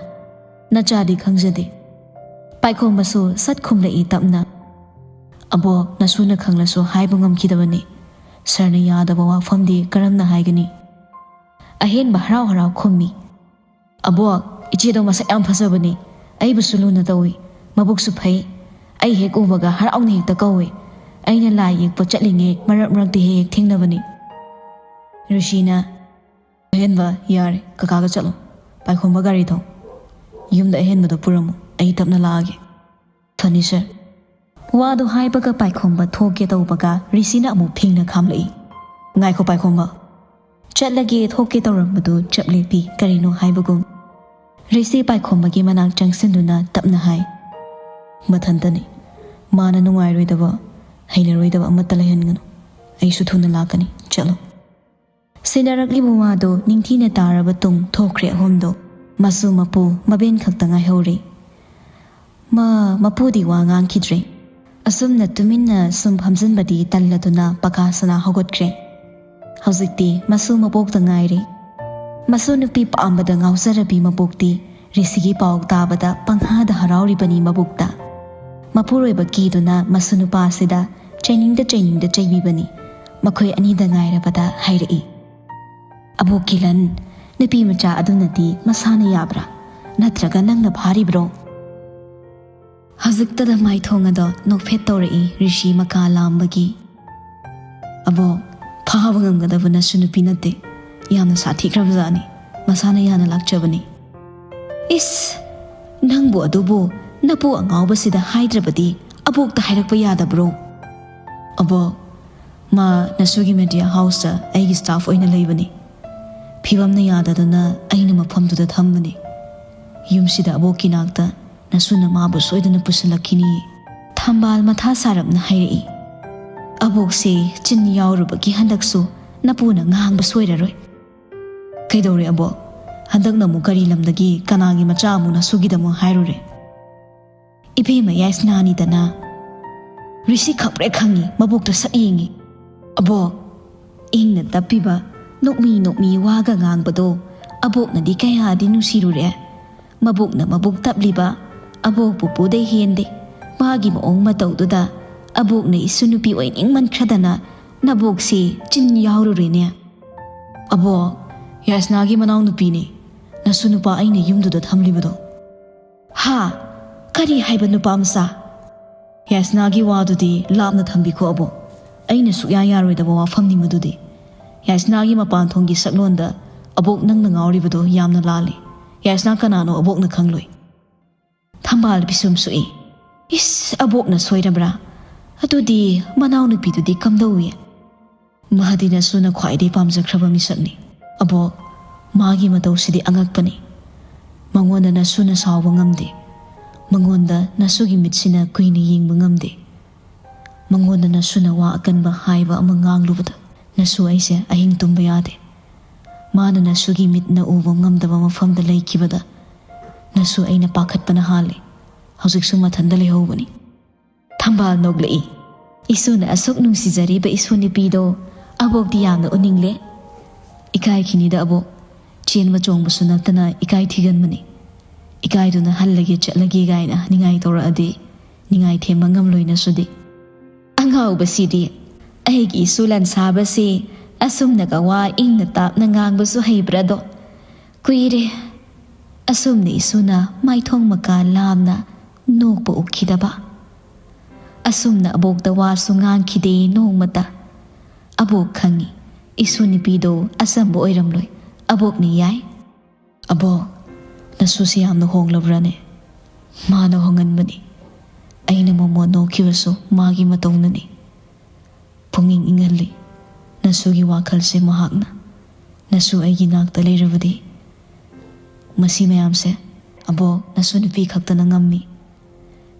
"ꯅꯆꯥꯗꯤ ꯈꯪꯖꯗꯦ꯫" ꯄꯥꯏꯈꯣꯝꯕꯁꯨ ꯁꯠ ꯈꯨꯝꯂꯛꯏ ꯇꯞꯅ, "ꯑꯕꯣꯛ, ꯅꯁꯨꯅ ꯈꯪꯂꯁꯨ ꯍꯥꯏꯕ ꯉꯝꯈꯤꯗꯕꯅꯤ꯫ ꯁꯥꯔꯅ ꯌꯥꯗꯕ ꯋꯥꯐꯝꯗꯤ ꯀꯔꯝꯅ ꯍꯥꯏꯒꯅꯤ?" ꯑꯍꯦꯟꯕ ꯍꯔꯥꯎ ꯍꯔꯥꯎ ꯈꯨꯝꯃꯤ, "ꯑꯕꯣꯛ, ꯏꯆꯦꯗꯣ ꯃꯁꯛ ꯌꯥꯝ ꯐꯖꯕꯅꯤ, ꯑꯩꯕꯨꯁꯨ ꯂꯨꯅ ꯇꯧꯏ, ꯃꯕꯨꯛꯁꯨ ꯐꯩ꯫ ꯑꯩ ꯍꯦꯛ ꯎꯕꯒ ꯍꯔꯥꯎꯅ ꯍꯦꯛꯇ ꯀꯧꯏ꯫ ꯑꯩꯅ ꯂꯥꯏ ꯌꯦꯛꯄ ꯆꯠꯂꯤꯉꯩ ꯃꯔꯛ ꯃꯔꯛꯇ ꯍꯦꯛ ꯍꯦꯛ ꯊꯦꯡꯅꯕꯅꯤ꯫" ꯔꯤꯁꯤꯅ, "ꯑꯍꯦꯟꯕ, ꯌꯥꯔꯦ, ꯀꯀꯥꯒ ꯆꯠꯂꯣ꯫ ꯄꯥꯏꯈꯣꯝꯕ ꯒꯥꯔꯤ ꯊꯧ꯫ ꯌꯨꯝꯗ ꯑꯍꯦꯟꯕꯗꯣ ꯄꯨꯔꯝꯃꯨ, ꯑꯩ ꯇꯞꯅ ꯂꯥꯛꯑꯒꯦ꯫" "ꯐꯅꯤ ꯁꯥꯔ꯫" ꯋꯥꯗꯨ ꯍꯥꯏꯕꯒ ꯄꯥꯏꯈꯣꯝꯕ ꯊꯣꯛꯀꯦ ꯇꯧꯕꯒ ꯔꯤꯁꯤꯅ ꯑꯃꯨꯛ ꯐꯤꯡꯅ ꯈꯥꯝꯂꯛꯏ꯫ "ꯉꯥꯏꯈꯣ ꯄꯥꯏꯈꯣꯝꯕ꯫" ꯆꯠꯂꯒꯦ ꯊꯣꯛꯀꯦ ꯇꯧꯔꯝꯕꯗꯨ ꯆꯞ ꯂꯦꯞꯄꯤ, ꯀꯔꯤꯅꯣ ꯍꯥꯏꯕꯒꯨꯝ꯫ ꯔꯤꯁꯤ ꯄꯥꯏꯈꯣꯝꯕꯒꯤ ꯃꯅꯥꯛ ꯆꯪꯁꯤꯟꯗꯨꯅ ꯇꯞꯅ ꯍꯥꯏ, "ꯃꯊꯟꯇꯅꯤ꯫ ꯃꯥꯅ ꯅꯨꯡꯉꯥꯏꯔꯣꯏꯗꯕ, ꯍꯩꯅꯔꯣꯏꯗꯕ ꯑꯃꯠꯇ ꯂꯩꯍꯟꯒꯅꯨ꯫ ꯑꯩꯁꯨ ꯊꯨꯅ ꯂꯥꯛꯀꯅꯤ꯫ ꯆꯠꯂꯣ꯫" ꯁꯤꯟꯅꯔꯛꯂꯤꯕ ꯋꯥꯗꯨ ꯅꯤꯡꯊꯤꯅ ꯇꯥꯔꯕ ꯇꯨꯡ ꯊꯣꯛꯈ꯭ꯔꯦ ꯑꯍꯨꯝꯗꯨ꯫ ꯃꯁꯨ ꯃꯄꯨ ꯃꯕꯦꯟ ꯈꯛꯇ ꯉꯥꯏꯍꯧꯔꯦ꯫ ꯃꯥ ꯃꯄꯨꯗꯤ ꯋꯥ ꯉꯥꯡꯈꯤꯗ꯭ꯔꯦ꯫ ꯑꯁꯨꯝꯅ ꯇꯨꯃꯤꯟꯅ ꯁꯨꯝ ꯐꯝꯖꯤꯟꯕꯗꯤ ꯇꯜꯂꯗꯨꯅ ꯄꯀꯥꯁꯅꯥ ꯍꯧꯒꯠꯈ꯭ꯔꯦ꯫ ꯍꯧꯖꯤꯛꯇꯤ ꯃꯁꯨ ꯃꯕꯣꯛꯇ ꯉꯥꯏꯔꯦ꯫ ꯃꯁꯨ ꯅꯨꯄꯤ ꯄꯥꯝꯕꯗ ꯉꯥꯎꯖꯔꯕꯤ ꯃꯕꯣꯛꯇꯤ ꯔꯤꯁꯤꯒꯤ ꯄꯥꯎ ꯇꯥꯕꯗ ꯄꯪꯍꯥꯗ ꯍꯔꯥꯎꯔꯤꯕꯅꯤ ꯃꯕꯨꯛꯇ꯫ ꯃꯄꯨꯔꯣꯏꯕ ꯀꯤꯗꯨꯅ ꯃꯁꯨ ꯅꯨꯄꯥꯁꯤꯗ ꯆꯩꯅꯤꯡꯗ ꯆꯩꯅꯤꯡꯗ ꯆꯩꯕꯤꯕꯅꯤ꯫ ꯃꯈꯣꯏ ꯑꯅꯤꯗ ꯉꯥꯏꯔꯕꯗ ꯍꯥꯏꯔꯛꯏ, "ꯑꯕꯣꯛ ꯀꯤꯂꯟ, ꯅꯨꯄꯤ ꯃꯆꯥ ꯑꯗꯨꯅꯗꯤ ꯃꯁꯥꯅ ꯌꯥꯕ꯭ꯔꯥ? ꯅꯠꯇ꯭ꯔꯒ ꯅꯪꯅ ꯐꯥꯔꯤꯕ꯭ꯔꯣ?" ꯍꯧꯖꯤꯛꯇꯗ ꯃꯥꯏꯊꯣꯡ ꯑꯗꯣ ꯅꯣꯛꯐꯦꯠ ꯇꯧꯔꯛꯏ ꯔꯤꯁꯤ ꯃꯀꯥ ꯂꯥꯝꯕꯒꯤ꯫ "ꯑꯕꯣꯛ, ꯐꯥꯕ ꯉꯝꯒꯗꯕ ꯅꯁꯨ ꯅꯨꯄꯤ ꯅꯠꯇꯦ꯫ ꯌꯥꯝꯅ ꯁꯥꯊꯤꯈ꯭ꯔꯕꯖꯥꯠꯅꯤ꯫ ꯃꯁꯥꯅ ꯌꯥꯅ ꯂꯥꯛꯆꯕꯅꯤ꯫" "ꯏꯁ, ꯅꯪꯕꯨ ꯑꯗꯨꯕꯨ ꯅꯄꯨ ꯑꯉꯥꯎꯕꯁꯤꯗ ꯍꯥꯏꯗ꯭ꯔꯕꯗꯤ ꯑꯕꯣꯛꯇ ꯍꯥꯏꯔꯛꯄ ꯌꯥꯗꯕ꯭ꯔꯣ?" "ꯑꯕꯣꯛ, ꯃꯥ ꯅꯁꯨꯒꯤ ꯃꯦꯗꯤꯌꯥ ꯍꯥꯎꯁꯇ ꯑꯩꯒꯤ ꯁ꯭ꯇꯥꯐ ꯑꯣꯏꯅ ꯂꯩꯕꯅꯤ꯫ ꯐꯤꯕꯝꯅ ꯌꯥꯗꯗꯨꯅ ꯑꯩꯅ ꯃꯐꯝꯗꯨꯗ ꯊꯝꯕꯅꯤ꯫ ꯌꯨꯝꯁꯤꯗ ꯑꯕꯣꯛꯀꯤ ꯅꯥꯛꯇ ꯅꯁꯨꯅ ꯃꯥꯕꯨ ꯁꯣꯏꯗꯅ ꯄꯨꯁꯤꯜꯂꯛꯈꯤꯅꯤ꯫" ꯊꯝꯕꯥꯜ ꯃꯊꯥ ꯁꯥꯔꯞꯅ ꯍꯥꯏꯔꯛꯏ, "ꯑꯕꯣꯛꯁꯦ ꯆꯤꯟ ꯌꯥꯎꯔꯨꯕꯒꯤ ꯍꯟꯗꯛꯁꯨ ꯅꯄꯨꯅ ꯉꯥꯡꯕ ꯁꯣꯏꯔꯔꯣꯏ꯫" "ꯀꯩꯗꯧꯔꯦ ꯑꯕꯣꯛ? ꯍꯟꯗꯛꯅ ꯑꯃꯨꯛ ꯀꯔꯤ ꯂꯝꯗꯒꯤ ꯀꯅꯥꯒꯤ ꯃꯆꯥ ꯑꯃꯨꯛ ꯅꯁꯨꯒꯤꯗꯃꯛ ꯍꯥꯏꯔꯨꯔꯦ?" "ꯏꯕꯦꯝꯃ ꯌꯥꯏꯁꯅꯥꯅꯤꯗꯅ꯫" ꯔꯤꯁꯤ ꯈꯪꯄ꯭ꯔꯦꯛ ꯈꯪꯉꯤ, ꯃꯕꯣꯛꯇ ꯁꯛ ꯌꯦꯡꯉꯤ꯫ "ꯑꯕꯣꯛ!" ꯏꯪꯅ ꯇꯞꯄꯤꯕ, ꯅꯣꯛꯃꯤ ꯅꯣꯛꯃꯤ ꯋꯥꯒ ꯉꯥꯡꯕꯗꯣ ꯑꯕꯣꯛꯅꯗꯤ ꯀꯌꯥꯗꯤ ꯅꯨꯡꯁꯤꯔꯨꯔꯦ꯫ ꯃꯕꯣꯛꯅ ꯃꯕꯨꯛ ꯇꯞꯂꯤꯕ ꯑꯕꯣꯛ ꯄꯨꯄꯨꯗꯩ ꯍꯦꯟꯗꯦ꯫ ꯃꯥꯒꯤ ꯃꯑꯣꯡ ꯃꯇꯧꯗꯨꯗ ꯑꯕꯣꯛꯅ ꯏꯁꯨ ꯅꯨꯄꯤ ꯑꯣꯏꯅꯤꯡꯃꯟꯈ꯭ꯔꯗꯅ ꯅꯕꯣꯛꯁꯦ ꯆꯤꯟ ꯌꯥꯎꯔꯨꯔꯦꯅꯦ꯫ "ꯑꯕꯣꯛ, ꯌꯥꯏꯁꯅꯥꯒꯤ ꯃꯅꯥꯎꯅꯨꯄꯤꯅꯤ꯫ ꯅꯁꯨ ꯅꯨꯄꯥ ꯑꯩꯅ ꯌꯨꯝꯗꯨꯗ ꯊꯝꯂꯤꯕꯗꯣ꯫" "ꯍꯥ? ꯀꯔꯤ ꯍꯥꯏꯕ ꯅꯨꯄꯥ ꯃꯆꯥ?" "ꯌꯥꯏꯁꯅꯥꯒꯤ ꯋꯥꯗꯨꯗꯤ ꯂꯥꯞꯅ ꯊꯝꯕꯤꯈꯣ ꯑꯕꯣꯛ꯫ ꯑꯩꯅ ꯁꯨꯛꯌꯥ ꯌꯥꯔꯣꯏꯗꯕ ꯋꯥꯐꯝꯅꯤ ꯃꯗꯨꯗꯤ꯫ ꯌꯥꯏꯁꯅꯥꯒꯤ ꯃꯄꯥꯟ ꯊꯣꯡꯒꯤ ꯁꯛꯂꯣꯟꯗ ꯑꯕꯣꯛ ꯅꯪꯅ ꯉꯥꯎꯔꯤꯕꯗꯣ ꯌꯥꯝꯅ ꯂꯥꯜꯂꯤ꯫ ꯌꯥꯏꯁꯅꯥ ꯀꯅꯥꯅꯣ ꯑꯕꯣꯛꯅ ꯈꯪꯂꯣꯏ꯫" ꯊꯝꯕꯥꯜ ꯄꯤꯁꯨꯝ ꯁꯨꯛꯏ꯫ "ꯏꯁ, ꯑꯕꯣꯛꯅ ꯁꯣꯏꯔꯕ꯭ꯔꯥ? ꯑꯗꯨꯗꯤ ꯃꯅꯥꯎꯅꯨꯄꯤꯗꯨꯗꯤ ꯀꯝꯗꯧꯏ?" "ꯃꯍꯥꯗꯤ ꯅꯁꯨꯅ ꯈ꯭ꯋꯥꯏꯗꯒꯤ ꯄꯥꯝꯖꯈ꯭ꯔꯕ ꯃꯤꯁꯛꯅꯤ꯫ ꯑꯕꯣꯛ, ꯃꯥꯒꯤ ꯃꯇꯧꯁꯤꯗꯤ ꯑꯉꯛꯄꯅꯤ꯫ ꯃꯉꯣꯟꯗ ꯅꯁꯨꯅ ꯁꯥꯎꯕ ꯉꯝꯗꯦ꯫ ꯃꯉꯣꯟꯗ ꯅꯁꯨꯒꯤ ꯃꯤꯠꯁꯤꯅ ꯀꯨꯏꯅ ꯌꯦꯡꯕ ꯉꯝꯗꯦ꯫ ꯃꯉꯣꯟꯗ ꯅꯁꯨꯅ ꯋꯥ ꯑꯀꯟꯕ ꯍꯥꯏꯕ ꯑꯃ ꯉꯥꯡꯂꯨꯕꯗ ꯅꯁꯨ ꯑꯩꯁꯦ ꯑꯍꯤꯡ ꯇꯨꯝꯕ ꯌꯥꯗꯦ꯫ ꯃꯥꯅ ꯅꯁꯨꯒꯤ ꯃꯤꯠꯅ ꯎꯕ ꯉꯝꯗꯕ ꯃꯐꯝꯗ ꯂꯩꯈꯤꯕꯗ ꯅꯁꯨ ꯑꯩꯅ ꯄꯥꯈꯠꯄꯅ ꯍꯥꯜꯂꯤ꯫ ꯍꯧꯖꯤꯛꯁꯨ ꯃꯊꯟꯇ ꯂꯩꯍꯧꯕꯅꯤ꯫" ꯊꯝꯕꯥꯜ ꯅꯣꯛꯂꯛꯏ꯫ "ꯏꯁꯨꯅ ꯑꯁꯨꯛ ꯅꯨꯡꯁꯤꯖꯔꯤꯕ ꯏꯁꯨ ꯅꯨꯄꯤꯗꯣ ꯑꯕꯣꯛꯇꯤ ꯌꯥꯝꯅ ꯎꯅꯤꯡꯂꯦ꯫" "ꯏꯀꯥꯏꯈꯤꯅꯤꯗ ꯑꯕꯣꯛ, ꯆꯦꯟꯕ ꯆꯣꯡꯕꯁꯨ ꯅꯠꯇꯅ ꯏꯀꯥꯏ ꯊꯤꯒꯟꯕꯅꯤ꯫ ꯏꯀꯥꯏꯗꯨꯅ ꯍꯜꯂꯒꯦ ꯆꯠꯂꯒꯦ ꯀꯥꯏꯅ ꯅꯤꯡꯉꯥꯏ ꯇꯧꯔꯛꯑꯗꯤ ꯅꯤꯡꯉꯥꯏ ꯊꯦꯝꯕ ꯉꯝꯂꯣꯏ ꯅꯁꯨꯗꯤ꯫ ꯑꯉꯥꯎꯕꯁꯤꯗꯤ, ꯑꯩꯒꯤ ꯏꯁꯨ ꯂꯟꯁꯥꯕꯁꯤ ꯑꯁꯨꯝꯅꯒ ꯋꯥ ꯏꯪꯅ ꯇꯥꯞꯅ ꯉꯥꯡꯕꯁꯨ ꯍꯩꯕ꯭ꯔꯥꯗꯣ꯫ ꯀꯨꯏꯔꯦ ꯑꯁꯨꯝꯅ ꯏꯁꯨꯅ ꯃꯥꯏꯊꯣꯡ ꯃꯀꯥ ꯂꯥꯝꯅ ꯅꯣꯛꯄ ꯎꯈꯤꯗꯕ꯫ ꯑꯁꯨꯝꯅ ꯑꯕꯣꯛꯇ ꯋꯥꯁꯨ ꯉꯥꯡꯈꯤꯗꯦ ꯅꯣꯡꯃꯇ꯫ ꯑꯕꯣꯛ ꯈꯪꯉꯤ, ꯏꯁꯨ ꯅꯨꯄꯤꯗꯣ ꯑꯆꯝꯕ ꯑꯣꯏꯔꯝꯂꯣꯏ, ꯑꯕꯣꯛꯅ ꯌꯥꯏ꯫ "ꯑꯕꯣꯛ, ꯅꯁꯨꯁꯤ ꯌꯥꯝꯅ ꯍꯣꯡꯂꯕ꯭ꯔꯥꯅꯦ?" "ꯃꯥꯅ ꯍꯣꯡꯍꯟꯕꯅꯤ꯫ ꯑꯩꯅ ꯃꯣꯃꯣꯟ ꯅꯣꯛꯈꯤꯕꯁꯨ ꯃꯥꯒꯤ ꯃꯇꯧꯅꯅꯤ꯫ ꯄꯨꯛꯅꯤꯡ ꯏꯪꯍꯜꯂꯤ ꯅꯁꯨꯒꯤ ꯋꯥꯈꯜꯁꯦ ꯃꯍꯥꯛꯅ꯫ ꯅꯁꯨ ꯑꯩꯒꯤ ꯅꯥꯛꯇ ꯂꯩꯔꯕꯗꯤ ꯃꯁꯤ ꯃꯌꯥꯝꯁꯦ, ꯑꯕꯣꯛ, ꯅꯁꯨ ꯅꯨꯄꯤ ꯈꯛꯇꯅ ꯉꯝꯃꯤ꯫"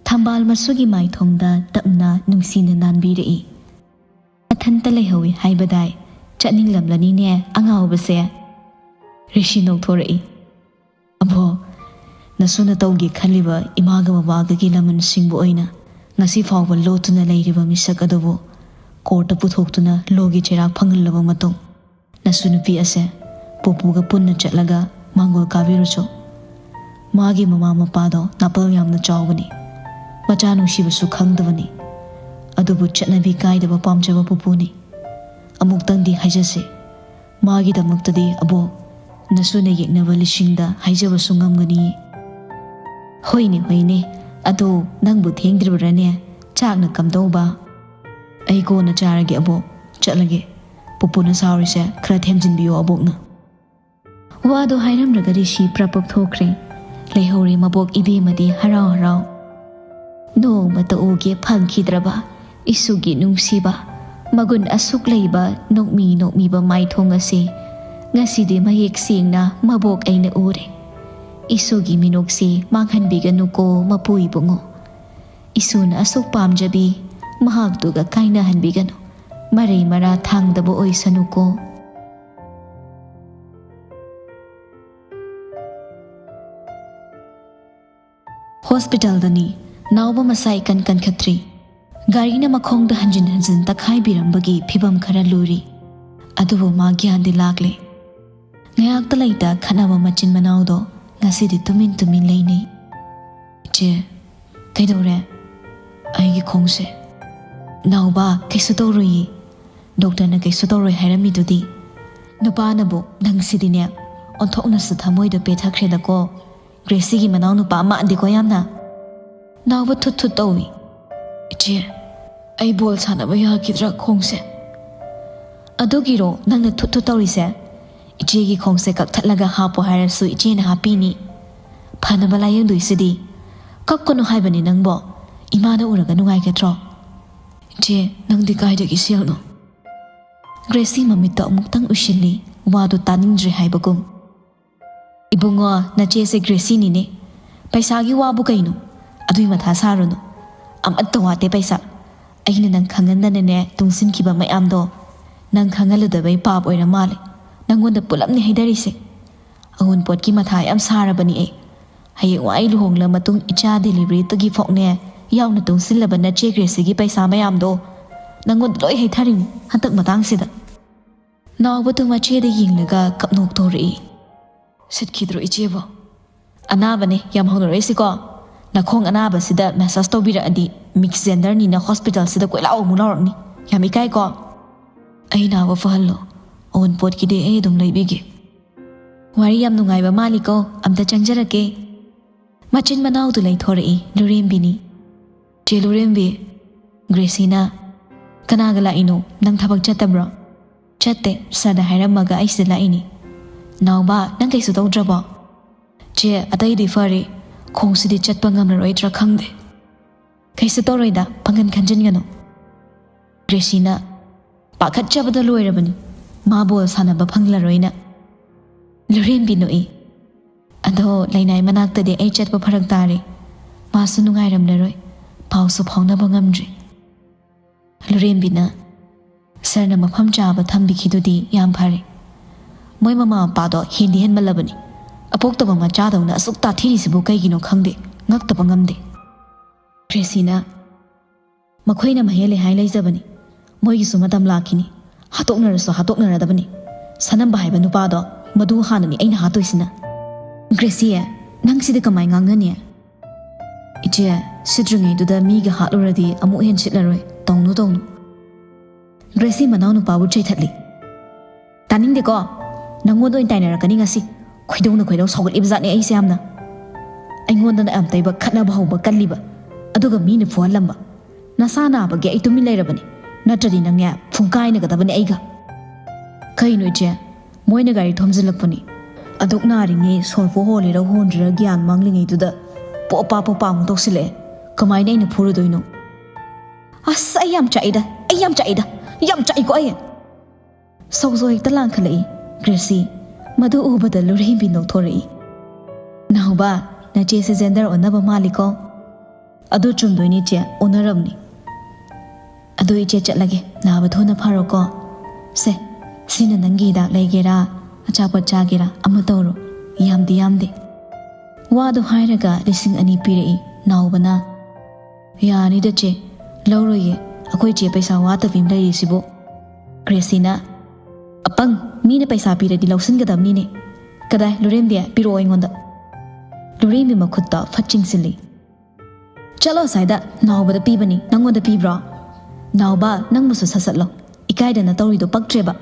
ꯊꯝꯕꯥꯜ ꯃꯁꯨꯒꯤ ꯃꯥꯏꯊꯣꯡꯗ ꯇꯞꯅ ꯅꯨꯡꯁꯤꯅ ꯅꯥꯟꯕꯤꯔꯛꯏ꯫ "ꯃꯊꯟꯇ ꯂꯩꯍꯧꯏ ꯍꯥꯏꯕꯗꯥꯏ? ꯆꯠꯅꯤꯡꯂꯝꯂꯅꯤꯅꯦ ꯑꯉꯥꯎꯕꯁꯦ꯫" ꯔꯤꯁꯤ ꯅꯣꯛꯊꯣꯔꯛꯏ꯫ "ꯑꯕꯣꯛ, ꯅꯁꯨꯅ ꯇꯧꯒꯦ ꯈꯜꯂꯤꯕ ꯏꯃꯥꯒ ꯕꯕꯥꯒꯒꯤ ꯂꯃꯟꯁꯤꯡꯕꯨ ꯑꯣꯏꯅ ꯉꯁꯤ ꯐꯥꯎꯕ ꯂꯣꯠꯇꯨꯅ ꯂꯩꯔꯤꯕ ꯃꯤꯁꯛ ꯑꯗꯨꯕꯨ ꯀꯣꯔꯠꯇ ꯄꯨꯊꯣꯛꯇꯨꯅ ꯂꯣꯒꯤ ꯆꯩꯔꯥꯛ ꯐꯪꯍꯜꯂꯕ ꯃꯇꯨꯡ, ꯅꯁꯨ ꯅꯨꯄꯤ ꯑꯁꯦ ꯄꯨꯄꯨꯒ ꯄꯨꯟꯅ ꯆꯠꯂꯒ ꯃꯥꯡꯒꯣꯜ ꯀꯥꯕꯤꯔꯨꯆꯣ꯫ ꯃꯥꯒꯤ ꯃꯃꯥ ꯃꯄꯥꯗꯣ ꯅꯥꯄꯜ ꯌꯥꯝꯅ ꯆꯥꯎꯕꯅꯤ꯫ ꯃꯆꯥ ꯅꯨꯡꯁꯤꯕꯁꯨ ꯈꯪꯗꯕꯅꯤ꯫ ꯑꯗꯨꯕꯨ ꯆꯠꯅꯕꯤ ꯀꯥꯏꯗꯕ ꯄꯥꯝꯖꯕ ꯄꯨꯄꯨꯅꯤ꯫ ꯑꯃꯨꯛꯇꯪꯗꯤ ꯍꯥꯏꯖꯁꯤ꯫ ꯃꯥꯒꯤꯗꯃꯛꯇꯗꯤ ꯑꯕꯣꯛ, ꯅꯁꯨꯅ ꯌꯦꯛꯅꯕ ꯂꯤꯁꯤꯡꯗ ꯍꯥꯏꯖꯕꯁꯨ ꯉꯝꯒꯅꯤ꯫" "ꯍꯣꯏꯅꯦ, ꯍꯣꯏꯅꯦ꯫ ꯑꯗꯣ ꯅꯪꯕꯨ ꯊꯦꯡꯗ꯭ꯔꯤꯕ꯭ꯔꯥꯅꯦ? ꯆꯥꯛꯅ ꯀꯝꯗꯧꯕ?" "ꯑꯩ ꯀꯣꯟꯅ ꯆꯥꯔꯒꯦ ꯑꯕꯣꯛ, ꯆꯠꯂꯒꯦ꯫ ꯄꯨꯄꯨꯅ ꯁꯥꯎꯔꯤꯁꯦ ꯈꯔ ꯊꯦꯝꯖꯤꯟꯕꯤꯌꯣ ꯑꯕꯣꯛꯅ꯫" ꯋꯥꯗꯣ ꯍꯥꯏꯔꯝꯂꯒ ꯔꯤꯁꯤ ꯄ꯭ꯔꯞ ꯄ꯭ꯔꯞ ꯊꯣꯛꯈ꯭ꯔꯦ꯫ ꯂꯩꯍꯧꯔꯦ ꯃꯕꯣꯛ ꯏꯕꯦꯝꯃꯗꯤ ꯍꯔꯥꯎ ꯍꯔꯥꯎ꯫ ꯅꯣꯡꯃꯇ ꯎꯒꯦ ꯐꯪꯈꯤꯗ꯭ꯔꯕ ꯏꯁꯨꯒꯤ ꯅꯨꯡꯁꯤꯕ, ꯃꯒꯨꯟ ꯑꯁꯨꯛ ꯂꯩꯕ ꯅꯣꯛꯃꯤ ꯅꯣꯛꯃꯤꯕ ꯃꯥꯏꯊꯣꯡ ꯑꯁꯤ ꯉꯁꯤꯗꯤ ꯃꯌꯦꯛ ꯁꯦꯡꯅ ꯃꯕꯣꯛ ꯑꯩꯅ ꯎꯔꯦ꯫ ꯏꯁꯨꯒꯤ ꯃꯤꯅꯣꯛꯁꯤ ꯃꯥꯡꯍꯟꯕꯤꯒꯅꯨꯀꯣ ꯃꯄꯨ ꯏꯕꯨꯡꯉꯣ꯫ ꯏꯁꯨꯅ ꯑꯁꯨꯛ ꯄꯥꯝꯖꯕꯤ ꯃꯍꯥꯛꯇꯨꯒ ꯀꯥꯏꯅꯍꯟꯕꯤꯒꯅꯨ꯫ ꯃꯔꯩ ꯃꯔꯥ ꯊꯥꯡꯗꯕ ꯑꯣꯏꯁꯅꯨꯀꯣ꯫ ꯍꯣꯁꯄꯤꯇꯥꯜꯗꯅꯤ꯫ ꯅꯥꯎꯕ ꯃꯁꯥ ꯏꯀꯟ ꯀꯟꯈꯠꯇ꯭ꯔꯤ꯫ ꯒꯥꯔꯤꯅ ꯃꯈꯣꯡꯗ ꯍꯟꯖꯤꯟ ꯍꯟꯖꯤꯟ ꯇꯛꯈꯥꯏꯕꯤꯔꯝꯕꯒꯤ ꯐꯤꯕꯝ ꯈꯔ ꯂꯨꯔꯤ꯫ ꯑꯗꯨꯕꯨ ꯃꯥ ꯒ꯭ꯌꯥꯟꯗꯤ ꯂꯥꯛꯂꯦ꯫ ꯉꯥꯏꯍꯥꯛꯇ ꯂꯩꯇ ꯈꯠꯅꯕ ꯃꯆꯤꯟ ꯃꯅꯥꯎꯗꯣ ꯉꯁꯤꯗꯤ ꯇꯨꯃꯤꯟ ꯇꯨꯃꯤꯟ ꯂꯩꯅꯩ꯫ "ꯏꯆꯦ, ꯀꯩꯗꯧꯔꯦ?" "ꯑꯩꯒꯤ ꯈꯣꯡꯁꯦ꯫" "ꯅꯥꯎꯕ, ꯀꯩꯁꯨ ꯇꯧꯔꯣꯏꯌꯦ꯫ ꯗꯣꯛꯇꯔꯅ ꯀꯩꯁꯨ ꯇꯧꯔꯣꯏ ꯍꯥꯏꯔꯝꯃꯤꯗꯨꯗꯤ?" ꯅꯨꯄꯥꯅꯕꯨ, "ꯅꯪꯁꯤꯗꯤꯅꯦ, ꯑꯣꯟꯊꯣꯛꯅꯁꯨ ꯊꯃꯣꯏꯗꯣ ꯄꯦꯊꯈ꯭ꯔꯦꯗꯀꯣ꯫ ꯒ꯭ꯔꯦꯁꯤꯒꯤ ꯃꯅꯥꯎ ꯅꯨꯄꯥ ꯃꯥꯟꯗꯦꯀꯣ ꯌꯥꯝꯅ?" ꯅꯥꯎꯕ ꯊꯨꯠ ꯊꯨꯠ ꯇꯧꯏ꯫ "ꯏꯆꯦ, ꯑꯩ ꯕꯣꯜ ꯁꯥꯟꯅꯕ ꯌꯥꯈꯤꯗ꯭ꯔꯥ ꯈꯣꯡꯁꯦ?" "ꯑꯗꯨꯒꯤꯔꯣ ꯅꯪꯅ ꯊꯨꯠ ꯊꯨꯠ ꯇꯧꯔꯤꯁꯦ? ꯏꯆꯦꯒꯤ ꯈꯣꯡꯁꯦ ꯀꯛꯊꯠꯂꯒ ꯍꯥꯞꯄꯣ ꯍꯥꯏꯔꯁꯨ ꯏꯆꯦꯅ ꯍꯥꯞꯄꯤꯅꯤ꯫ ꯐꯅꯕ ꯂꯥꯌꯦꯡꯗꯣꯏꯁꯤꯗꯤ꯫ ꯀꯞꯀꯅꯨ ꯍꯥꯏꯕꯅꯤ ꯅꯪꯕꯣ꯫ ꯏꯃꯥꯅ ꯎꯔꯒ ꯅꯨꯡꯉꯥꯏꯒꯗ꯭ꯔꯣ?" "ꯏꯆꯦ, ꯅꯪꯗꯤ ꯀꯥꯏꯗꯒꯤ ꯁꯦꯜꯅꯣ?" ꯒ꯭ꯔꯦꯁꯤ ꯃꯃꯤꯠꯇ ꯑꯃꯨꯛꯇꯪ ꯎꯏꯁꯤꯜꯂꯤ, ꯋꯥꯗꯨ ꯇꯥꯅꯤꯡꯗ꯭ꯔꯦ ꯍꯥꯏꯕꯒꯨꯝ꯫ "ꯏꯕꯨꯡꯉꯣ, ꯅꯆꯦꯁꯦ ꯒ꯭ꯔꯦꯁꯤꯅꯤꯅꯦ꯫ ꯄꯩꯁꯥꯒꯤ ꯋꯥꯕꯨ ꯀꯩꯅꯣ? ꯑꯗꯨꯏ ꯃꯊꯥ ꯁꯥꯔꯨꯅꯨ꯫ ꯑꯃꯠꯇ ꯋꯥꯠꯇꯦ ꯄꯩꯁꯥ꯫ ꯑꯩꯅ ꯅꯪ ꯈꯪꯍꯟꯗꯅꯅꯦ ꯇꯨꯡꯁꯤꯟꯈꯤꯕ ꯃꯌꯥꯝꯗꯣ ꯅꯪ ꯈꯪꯍꯜꯂꯨꯗꯕꯩ ꯄꯥꯞ ꯑꯣꯏꯔ ꯃꯥꯜꯂꯦ꯫ ꯅꯪꯉꯣꯟꯗ ꯄꯨꯂꯞꯅꯤ ꯍꯥꯏꯗꯔꯤꯁꯦ꯫ ꯑꯋꯨꯟꯄꯣꯠꯀꯤ ꯃꯊꯥ ꯌꯥꯝ ꯁꯥꯔꯕꯅꯤ ꯑꯩ꯫ ꯍꯌꯦꯡꯋꯥꯏ ꯂꯨꯍꯣꯡꯂ ꯃꯇꯨꯡ ꯏꯆꯥ ꯗꯦꯂꯤꯚꯔꯤꯗꯨꯒꯤ ꯐꯥꯎꯅꯦ ꯌꯥꯎꯅ ꯇꯨꯡꯁꯤꯜꯂꯕ ꯅꯆꯦ ꯒ꯭ꯔꯦꯁꯤꯒꯤ ꯄꯩꯁꯥ ꯃꯌꯥꯝꯗꯣ ꯅꯪꯉꯣꯟꯗ ꯂꯣꯏ ꯍꯩꯊꯔꯤꯅꯤ ꯍꯟꯗꯛ ꯃꯇꯥꯡꯁꯤꯗ꯫" ꯅꯥꯎꯕꯗꯨ ꯃꯆꯦꯗ ꯌꯦꯡꯂꯒ ꯀꯞꯅꯣꯛ ꯇꯧꯔꯛꯏ꯫ "ꯁꯤꯠꯈꯤꯗ꯭ꯔꯣ ꯏꯆꯦꯕꯣ?" "ꯑꯅꯥꯕꯅꯦ, ꯌꯥꯝ ꯍꯧꯅꯔꯣꯏꯁꯤꯀꯣ꯫ ꯅꯈꯣꯡ ꯑꯅꯥꯕꯁꯤꯗ ꯃꯦꯁꯥꯖ ꯇꯧꯕꯤꯔꯛꯑꯗꯤ ꯃꯤꯛꯁ ꯖꯦꯟꯗꯔꯅꯤꯅ ꯍꯣꯁꯄꯤꯇꯥꯜꯁꯤꯗ ꯀꯣꯏꯂꯥꯎ ꯑꯃꯨꯛ ꯂꯥꯎꯔꯛꯅꯤ꯫ ꯌꯥꯝ ꯏꯀꯥꯏꯀꯣ꯫ ꯑꯩ ꯅꯥꯕ ꯐꯍꯜꯂꯣ꯫ ꯑꯋꯨꯟꯄꯣꯠꯀꯤꯗꯤ ꯑꯩ ꯑꯗꯨꯝ ꯂꯩꯕꯤꯒꯦ꯫" "ꯋꯥꯔꯤ ꯌꯥꯝ ꯅꯨꯡꯉꯥꯏꯕ ꯃꯥꯜꯂꯤꯀꯣ, ꯑꯝꯇ ꯆꯪꯖꯔꯛꯀꯦ꯫" ꯃꯆꯤꯟ ꯃꯅꯥꯎꯗꯨ ꯂꯩꯊꯣꯔꯛꯏ ꯂꯨꯔꯦꯝꯕꯤꯅꯤ꯫ "ꯆꯦ ꯂꯨꯔꯦꯝꯕꯤ꯫" ꯒ꯭ꯔꯦꯁꯤꯅ, "ꯀꯅꯥꯒ ꯂꯥꯛꯏꯅꯣ? ꯅꯪ ꯊꯕꯛ ꯆꯠꯇꯕ꯭ꯔꯣ?" "ꯆꯠꯇꯦ, ꯁꯥꯔꯗ ꯍꯥꯏꯔꯝꯃꯒ ꯑꯩ ꯁꯤꯗ ꯂꯥꯛꯏꯅꯤ꯫" "ꯅꯥꯎꯕ, ꯅꯪ ꯀꯩꯁꯨ ꯇꯧꯗ꯭ꯔꯕꯣ?" "ꯆꯦ, ꯑꯇꯩꯗꯤ ꯐꯔꯦ, ꯈꯣꯡꯁꯤꯗꯤ ꯆꯠꯄ ꯉꯝꯂꯔꯣꯏꯗ꯭ꯔꯥ ꯈꯪꯗꯦ꯫" "ꯀꯩꯁꯨ ꯇꯧꯔꯣꯏꯗ, ꯄꯥꯡꯒꯟ ꯈꯟꯖꯤꯟꯒꯅꯨ꯫" ꯒ꯭ꯔꯦꯁꯤꯅ ꯄꯥꯈꯠꯆꯕꯗ ꯂꯣꯏꯔꯕꯅꯤ, ꯃꯥ ꯕꯣꯜ ꯁꯥꯟꯅꯕ ꯐꯪꯂꯔꯣꯏꯅ꯫ ꯂꯨꯔꯦꯝꯕꯤ ꯅꯣꯛꯏ꯫ "ꯑꯗꯣ ꯂꯩꯅꯥꯏ ꯃꯅꯥꯛꯇꯗꯤ ꯑꯩ ꯆꯠꯄ ꯐꯔꯛ ꯇꯥꯔꯦ, ꯃꯥꯁꯨ ꯅꯨꯡꯉꯥꯏꯔꯝꯂꯔꯣꯏ, ꯄꯥꯎꯁꯨ ꯐꯥꯎꯅꯕ ꯉꯝꯗ꯭ꯔꯤ꯫" ꯂꯨꯔꯦꯝꯕꯤꯅ, "ꯁꯥꯔꯅ ꯃꯐꯝ ꯆꯥꯕ ꯊꯝꯕꯤꯈꯤꯗꯨꯗꯤ ꯌꯥꯝ ꯐꯔꯦ꯫ ꯃꯣꯏ ꯃꯃꯥ ꯃꯄꯥꯗꯣ ꯍꯦꯟꯗꯤ ꯍꯦꯟꯃꯜꯂꯕꯅꯤ꯫ ꯑꯄꯣꯛꯇꯕ ꯃꯆꯥꯗꯧꯅ ꯑꯁꯨꯛ ꯇꯥꯊꯤꯔꯤꯁꯤꯕꯨ ꯀꯩꯒꯤꯅꯣ ꯈꯪꯗꯦ, ꯉꯛꯇꯕ ꯉꯝꯗꯦ꯫" ꯒ꯭ꯔꯦꯁꯤꯅ, "ꯃꯈꯣꯏꯅ ꯃꯍꯦꯜꯂꯦ ꯍꯥꯏ ꯂꯩꯖꯕꯅꯤ꯫ ꯃꯣꯏꯒꯤꯁꯨ ꯃꯇꯝ ꯂꯥꯛꯈꯤꯅꯤ꯫ ꯍꯥꯠꯇꯣꯛꯅꯔꯁꯨ ꯍꯥꯠꯇꯣꯛꯅꯔꯗꯕꯅꯤ꯫ ꯁꯅꯝꯕ ꯍꯥꯏꯕ ꯅꯨꯄꯥꯗꯣ, ꯃꯗꯨ ꯍꯥꯟꯅꯅꯤ ꯑꯩꯅ ꯍꯥꯠꯇꯣꯏꯁꯤꯅ꯫" "ꯒ꯭ꯔꯦꯁꯤ, ꯅꯪ ꯁꯤꯗꯤ ꯀꯃꯥꯏ ꯉꯥꯡꯅꯅꯤ?" "ꯏꯆꯦ, ꯁꯤꯠꯇ꯭ꯔꯤꯉꯩꯗꯨꯗ ꯃꯤꯒ ꯍꯥꯠꯂꯨꯔꯗꯤ ꯑꯃꯨꯛ ꯍꯦꯟ ꯁꯤꯠꯂꯔꯣꯏ꯫ ꯇꯧꯅꯨ, ꯇꯧꯅꯨ꯫" ꯒ꯭ꯔꯦꯁꯤ ꯃꯅꯥꯎꯅꯨꯄꯥꯕꯨ ꯆꯩꯊꯠꯂꯤ꯫ "ꯇꯥꯅꯤꯡꯗꯦꯀꯣ꯫ ꯅꯪꯉꯣꯟꯗ ꯑꯣꯏꯅ ꯇꯥꯏꯅꯔꯛꯀꯅꯤ ꯉꯁꯤ꯫ ꯈꯣꯏꯗꯧꯅ ꯈꯣꯏꯗꯧ ꯁꯥꯎꯒꯠꯂꯤꯕ ꯖꯥꯠꯅꯦ ꯑꯩꯁꯦ ꯌꯥꯝꯅ꯫ ꯑꯩꯉꯣꯟꯗꯅ ꯌꯥꯝ ꯇꯩꯕ, ꯈꯠꯅꯕ ꯍꯧꯕ ꯀꯜꯂꯤꯕ, ꯑꯗꯨꯒ ꯃꯤꯅ ꯐꯨꯍꯜꯂꯝꯕ꯫ ꯅꯁꯥ ꯅꯥꯕꯒꯤ ꯑꯩ ꯇꯨꯃꯤꯟ ꯂꯩꯔꯕꯅꯤ, ꯅꯠꯇ꯭ꯔꯗꯤ ꯅꯪꯅꯦ ꯐꯨꯡꯀꯥꯏꯅꯒꯗꯕꯅꯤ ꯑꯩꯒ꯫" "ꯀꯩꯅꯣ ꯏꯆꯦ, ꯃꯣꯏꯅ ꯒꯥꯔꯤ ꯊꯣꯝꯖꯤꯜꯂꯛꯄꯅꯤ꯫ ꯑꯗꯨꯛ ꯅꯥꯔꯤꯉꯩ ꯁꯣꯔꯐꯨ ꯍꯣꯜꯂꯤꯔ ꯍꯣꯟꯗ꯭ꯔꯤꯔ ꯒ꯭ꯌꯥꯟ ꯃꯥꯡꯂꯤꯉꯩꯗꯨꯗ ꯄꯣꯄꯥ ꯄꯣꯄꯥ ꯑꯃꯨꯛ ꯇꯧꯁꯤꯜꯂꯛꯑꯦ꯫ ꯀꯃꯥꯏꯅ ꯑꯩꯅ ꯐꯨꯔꯨꯗꯣꯏꯅꯣ?" "ꯑꯁ, ꯑꯩ ꯌꯥꯝ ꯆꯥꯛꯏꯗ, ꯑꯩ ꯌꯥꯝ ꯆꯥꯛꯏꯗ, ꯌꯥꯝ ꯆꯥꯛꯏꯀꯣ ꯑꯩ꯫" ꯁꯧꯖꯣ ꯍꯦꯛꯇ ꯂꯥꯡꯈꯠꯂꯛꯏ꯫ ꯒ꯭ꯔꯦꯁꯤ, ꯃꯗꯨ ꯎꯕꯗ ꯂꯨꯔꯦꯝꯕꯤ ꯅꯣꯛꯊꯣꯔꯛꯏ꯫ "ꯅꯥꯎꯕ, ꯅꯆꯦꯁꯦ ꯖꯦꯟꯗꯔ ꯑꯣꯟꯅꯕ ꯃꯥꯜꯂꯤꯀꯣ?" "ꯑꯗꯨ ꯆꯨꯝꯗꯣꯏꯅꯤ ꯏꯆꯦ, ꯑꯣꯟꯅꯔꯝꯅꯤ꯫ ꯑꯗꯨ ꯏꯆꯦ ꯆꯠꯂꯒꯦ, ꯅꯥꯕ ꯊꯨꯅ ꯐꯔꯣꯀꯣ꯫ ꯁꯦ, ꯁꯤꯅ ꯅꯪꯒꯤ ꯍꯤꯗꯥꯛ ꯂꯩꯒꯦꯔꯥ, ꯑꯆꯥꯄꯣꯠ ꯆꯥꯒꯦꯔꯥ ꯑꯃ ꯇꯧꯔꯣ, ꯌꯥꯝꯗꯤ ꯌꯥꯝꯗꯦ꯫" ꯋꯥꯗꯣ ꯍꯥꯏꯔꯒ ꯂꯤꯁꯤꯡ ꯑꯅꯤ ꯄꯤꯔꯛꯏ ꯅꯥꯎꯕꯅ꯫ "ꯌꯥꯅꯤꯗ ꯆꯦ, ꯂꯧꯔꯣꯏꯌꯦ, ꯑꯩꯈꯣꯏ ꯆꯦ ꯄꯩꯁꯥ ꯋꯥꯠꯇꯕꯤ ꯑꯃ ꯂꯩꯔꯤꯁꯤꯕꯨ꯫" ꯒ꯭ꯔꯦꯁꯤꯅ, "ꯑꯄꯪ, ꯃꯤꯅ ꯄꯩꯁꯥ ꯄꯤꯔꯗꯤ ꯂꯧꯁꯤꯟꯒꯗꯕꯅꯤꯅꯦ꯫ ꯀꯗꯥꯏ, ꯂꯨꯔꯦꯝꯕꯤ, ꯄꯤꯔꯛꯑꯣ ꯑꯩꯉꯣꯟꯗ꯫" ꯂꯨꯔꯦꯝꯕꯤ ꯃꯈꯨꯠꯇ ꯐꯠ ꯆꯤꯡꯁꯤꯜꯂꯤ꯫ "ꯆꯠꯂꯣ ꯑꯁ꯭ꯋꯥꯏꯗ, ꯅꯥꯎꯕꯗ ꯄꯤꯕꯅꯤ, ꯅꯪꯉꯣꯟꯗ ꯄꯤꯕ꯭ꯔꯣ? ꯅꯥꯎꯕ, ꯅꯪꯕꯨꯁꯨ ꯁꯠ ꯁꯠꯂꯣ, ꯏꯀꯥꯏꯗꯅ ꯇꯧꯔꯤꯗꯣ ꯄꯛꯇ꯭ꯔꯦꯕ꯫"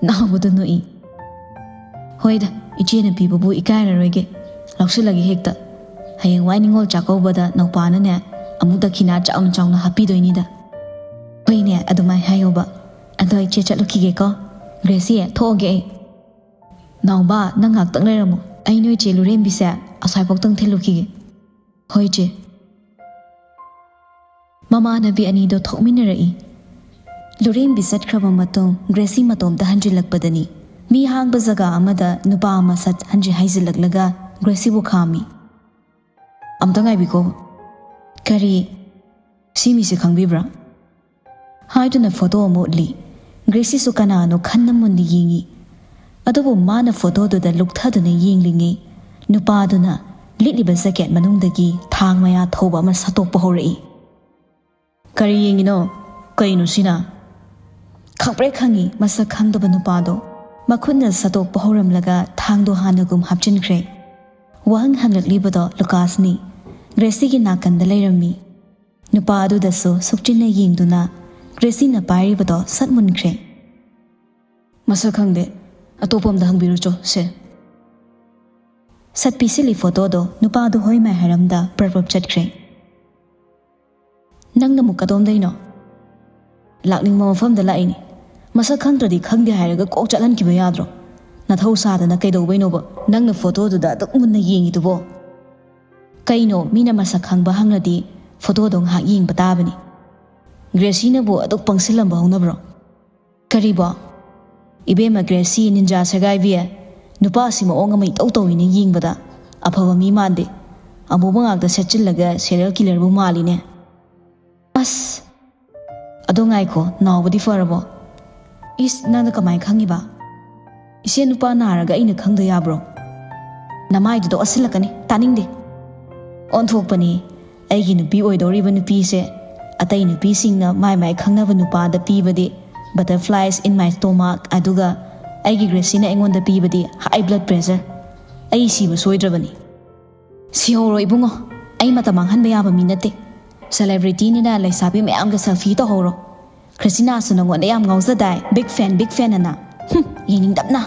ꯅꯥꯎꯕꯗꯨ ꯅꯣꯛꯏ꯫ "ꯍꯣꯏꯗ, ꯏꯆꯦꯅ ꯄꯤꯕꯕꯨ ꯏꯀꯥꯏꯔꯔꯣꯏꯒꯦ, ꯂꯧꯁꯤꯜꯂꯒꯦ ꯍꯦꯛꯇ꯫ ꯍꯌꯦꯡꯋꯥꯏ ꯅꯤꯉꯣꯜ ꯆꯥꯛꯀꯧꯕꯗ ꯅꯧꯄꯥꯅꯅꯦ ꯑꯃꯨꯛ ꯗꯈꯤꯅꯥ ꯆꯥꯎꯅ ꯆꯥꯎꯅ ꯍꯥꯞꯄꯤꯗꯣꯏꯅꯤꯗ꯫" "ꯍꯣꯏꯅꯦ, ꯑꯗꯨꯃꯥꯏ ꯍꯥꯏꯌꯣꯕ꯫ ꯑꯗꯣ ꯏꯆꯦ ꯆꯠꯂꯨꯈꯤꯒꯦꯀꯣ꯫ ꯒ꯭ꯔꯦꯁꯤ, ꯊꯣꯛꯑꯒꯦ ꯑꯩ꯫ ꯅꯥꯎꯕ, ꯅꯪ ꯉꯥꯛꯇꯪ ꯂꯩꯔꯝꯃꯣ, ꯑꯩ ꯅꯣꯏ ꯆꯦ ꯂꯨꯔꯦꯝꯕꯤꯁꯦ ꯑꯁ꯭ꯋꯥꯏꯐꯥꯎꯇꯪ ꯊꯤꯜꯂꯨꯈꯤꯒꯦ꯫" "ꯍꯣꯏ ꯆꯦ꯫" ꯃꯃꯥꯟꯅꯕꯤ ꯑꯅꯤꯗꯣ ꯊꯣꯛꯃꯤꯟꯅꯔꯛꯏ꯫ ꯂꯨꯔꯦꯝꯕꯤ ꯆꯠꯈ꯭ꯔꯕ ꯃꯇꯨꯡ ꯒ꯭ꯔꯦꯁꯤ ꯃꯇꯣꯝꯇ ꯍꯟꯖꯤꯜꯂꯛꯄꯗꯅꯤ ꯃꯤ ꯍꯥꯡꯕ ꯖꯒꯥ ꯑꯃꯗ ꯅꯨꯄꯥ ꯑꯃ ꯁꯠ ꯍꯟꯖꯤꯟ ꯍꯥꯏꯖꯤꯜꯂꯛꯂꯒ ꯒ꯭ꯔꯦꯁꯤꯕꯨ ꯈꯥꯝꯃꯤ꯫ "ꯑꯝꯇ ꯉꯥꯏꯕꯤꯀꯣ꯫" "ꯀꯔꯤ?" "ꯁꯤ ꯃꯤꯁꯦ ꯈꯪꯕꯤꯕ꯭ꯔꯥ?" ꯍꯥꯏꯗꯨꯅ ꯐꯣꯇꯣ ꯑꯃ ꯎꯠꯂꯤ꯫ ꯒ꯭ꯔꯦꯁꯤꯁꯨ ꯀꯅꯥꯅꯣ ꯈꯟꯅ ꯃꯨꯟꯅ ꯌꯦꯡꯉꯤ꯫ ꯑꯗꯨꯕꯨ ꯃꯥꯅ ꯐꯣꯇꯣꯗꯨꯗ ꯂꯨꯞꯊꯗꯨꯅ ꯌꯦꯡꯂꯤꯉꯩ ꯅꯨꯄꯥꯗꯨꯅ ꯂꯤꯠꯂꯤꯕ ꯖꯦꯀꯦꯠ ꯃꯅꯨꯡꯗꯒꯤ ꯊꯥꯡ ꯃꯌꯥ ꯊꯧꯕ ꯑꯃ ꯁꯠꯇꯣꯛꯄ ꯍꯧꯔꯛꯏ꯫ "ꯀꯔꯤ ꯌꯦꯡꯉꯤꯅꯣ? ꯀꯩꯅꯣ ꯁꯤꯅ?" ꯈꯪꯄ꯭ꯔꯦꯛ ꯈꯪꯉꯤ ꯃꯁꯛ ꯈꯪꯗꯕ ꯅꯨꯄꯥꯗꯣ꯫ ꯃꯈꯨꯠꯅ ꯁꯠꯇꯣꯛꯄ ꯍꯧꯔꯝꯂꯒ ꯊꯥꯡꯗꯣ ꯍꯥꯟꯅꯒꯨꯝ ꯍꯥꯞꯆꯤꯟꯈ꯭ꯔꯦ꯫ ꯋꯥꯍꯪ ꯍꯪꯂꯛꯂꯤꯕꯗꯣ ꯂꯨꯀꯥꯁꯅꯤ꯫ ꯒ꯭ꯔꯦꯁꯤꯒꯤ ꯅꯥꯀꯟꯗ ꯂꯩꯔꯝꯃꯤ꯫ ꯅꯨꯄꯥ ꯑꯗꯨꯗꯁꯨ ꯁꯨꯛꯆꯤꯟꯅ ꯌꯦꯡꯗꯨꯅ ꯒ꯭ꯔꯦꯁꯤꯅ ꯄꯥꯏꯔꯤꯕꯗꯣ ꯁꯠ ꯃꯨꯟꯈ꯭ꯔꯦ꯫ "ꯃꯁꯛ ꯈꯪꯗꯦ, ꯑꯇꯣꯞꯄ ꯑꯝꯗ ꯍꯪꯕꯤꯔꯨꯆꯣ ꯁꯦ꯫" ꯁꯠ ꯄꯤꯁꯤꯜꯂꯤ ꯐꯣꯇꯣꯗꯣ꯫ ꯅꯨꯄꯥꯗꯣ ꯍꯣꯏ ꯃꯥꯏ ꯍꯥꯏꯔꯝꯗ ꯄ꯭ꯔꯞ ꯄ꯭ꯔꯞ ꯆꯠꯈ꯭ꯔꯦ꯫ "ꯅꯪꯅ ꯑꯃꯨꯛ ꯀꯗꯣꯝꯗꯩꯅꯣ?" "ꯂꯥꯛꯅꯤꯡꯕ ꯃꯐꯝꯗ ꯂꯥꯛꯏꯅꯤ꯫ ꯃꯁꯛ ꯈꯪꯗ꯭ꯔꯗꯤ ꯈꯪꯗꯦ ꯍꯥꯏꯔꯒ ꯀꯣꯛ ꯆꯠꯍꯟꯈꯤꯕ ꯌꯥꯗ꯭ꯔꯣ? ꯅꯊꯧ ꯁꯥꯗꯅ ꯀꯩꯗꯧꯕꯩꯅꯣꯕ ꯅꯪꯅ ꯐꯣꯇꯣꯗꯨꯗ ꯑꯗꯨꯛ ꯃꯨꯟꯅ ꯌꯦꯡꯉꯤꯗꯨꯕꯣ? ꯀꯩꯅꯣ, ꯃꯤꯅ ꯃꯁꯛ ꯈꯪꯕ ꯍꯪꯂꯗꯤ ꯐꯣꯇꯣꯗꯣ ꯉꯥꯏꯍꯥꯛ ꯌꯦꯡꯕ ꯇꯥꯕꯅꯤ꯫ ꯒ꯭ꯔꯦꯁꯤꯅꯕꯨ ꯑꯗꯨꯛ ꯄꯪꯁꯤꯜꯂꯝꯕ ꯍꯧꯅꯕ꯭ꯔꯣ?" "ꯀꯔꯤꯕꯣ?" "ꯏꯕꯦꯝꯃ ꯒ꯭ꯔꯦꯁꯤ, ꯅꯤꯟꯖꯥ ꯁꯦꯒꯥꯏꯕꯤ, ꯅꯨꯄꯥꯁꯤ ꯃꯑꯣꯡ ꯑꯃ ꯏꯇꯧ ꯇꯧꯏꯅꯦ ꯌꯦꯡꯕꯗ꯫ ꯑꯐꯕ ꯃꯤ ꯃꯥꯟꯗꯦ꯫ ꯑꯃꯨꯕ ꯉꯥꯛꯇ ꯁꯦꯠꯆꯤꯜꯂꯒ ꯁꯦꯔꯤꯌꯦꯜ ꯀꯤꯂꯔꯕꯨ ꯃꯥꯜꯂꯤꯅꯦ꯫" "ꯑꯁ!" "ꯑꯗꯣ ꯉꯥꯏꯈꯣ, ꯅꯥꯎꯕꯗꯤ ꯐꯔꯕꯣ?" "ꯏꯁ, ꯅꯪꯅ ꯀꯃꯥꯏ ꯈꯪꯉꯤꯕ?" "ꯏꯆꯦ ꯅꯨꯄꯥ ꯅꯥꯔꯒ ꯑꯩꯅ ꯈꯪꯗ ꯌꯥꯕ꯭ꯔꯣ?" "ꯅꯃꯥꯏꯗꯨꯗ ꯑꯣꯠꯁꯤꯜꯂꯛꯀꯅꯤ, ꯇꯥꯅꯤꯡꯗꯦ꯫" ꯑꯣꯟꯊꯣꯛꯄꯅꯤ꯫ ꯑꯩꯒꯤ ꯅꯨꯄꯤ ꯑꯣꯏꯗꯧꯔꯤꯕ ꯅꯨꯄꯤꯁꯦ ꯑꯇꯩ ꯅꯨꯄꯤꯁꯤꯡꯅ ꯃꯥꯏ ꯃꯥꯏ ꯈꯪꯅꯕ ꯅꯨꯄꯥꯗ ꯄꯤꯕꯗꯤ butterflies in my stomach, ꯑꯗꯨꯒ ꯑꯩꯒꯤ ꯒ꯭ꯔꯦꯁꯤꯅ ꯑꯩꯉꯣꯟꯗ ꯄꯤꯕꯗꯤ high blood pressure꯫ ꯑꯩ ꯁꯤꯕ ꯁꯣꯏꯗ꯭ꯔꯕꯅꯤ꯫ "ꯁꯤꯍꯧꯔꯣ ꯏꯕꯨꯡꯉꯣ, ꯑꯩ ꯃꯇꯝ ꯃꯥꯡꯍꯟꯕ ꯌꯥꯕ ꯃꯤ ꯅꯠꯇꯦ꯫ ꯁꯦꯂꯦꯕ꯭ꯔꯤꯇꯤꯅꯤꯅ ꯂꯩꯁꯥꯕꯤ ꯃꯌꯥꯝꯒ ꯁꯦꯜꯐꯤ ꯇꯧꯍꯧꯔꯣ꯫ ꯈ꯭ꯔꯤꯁꯇꯤꯅꯥꯁꯨ ꯅꯉꯣꯟꯗ ꯌꯥꯝ ꯉꯥꯎꯖꯗꯥꯏ, ꯕꯤꯛ ꯐꯦꯟ, ꯕꯤꯛ ꯐꯦꯟ ꯑꯅ꯫ ꯍꯨꯝ, ꯌꯦꯡꯅꯤꯡꯗꯕꯅ꯫"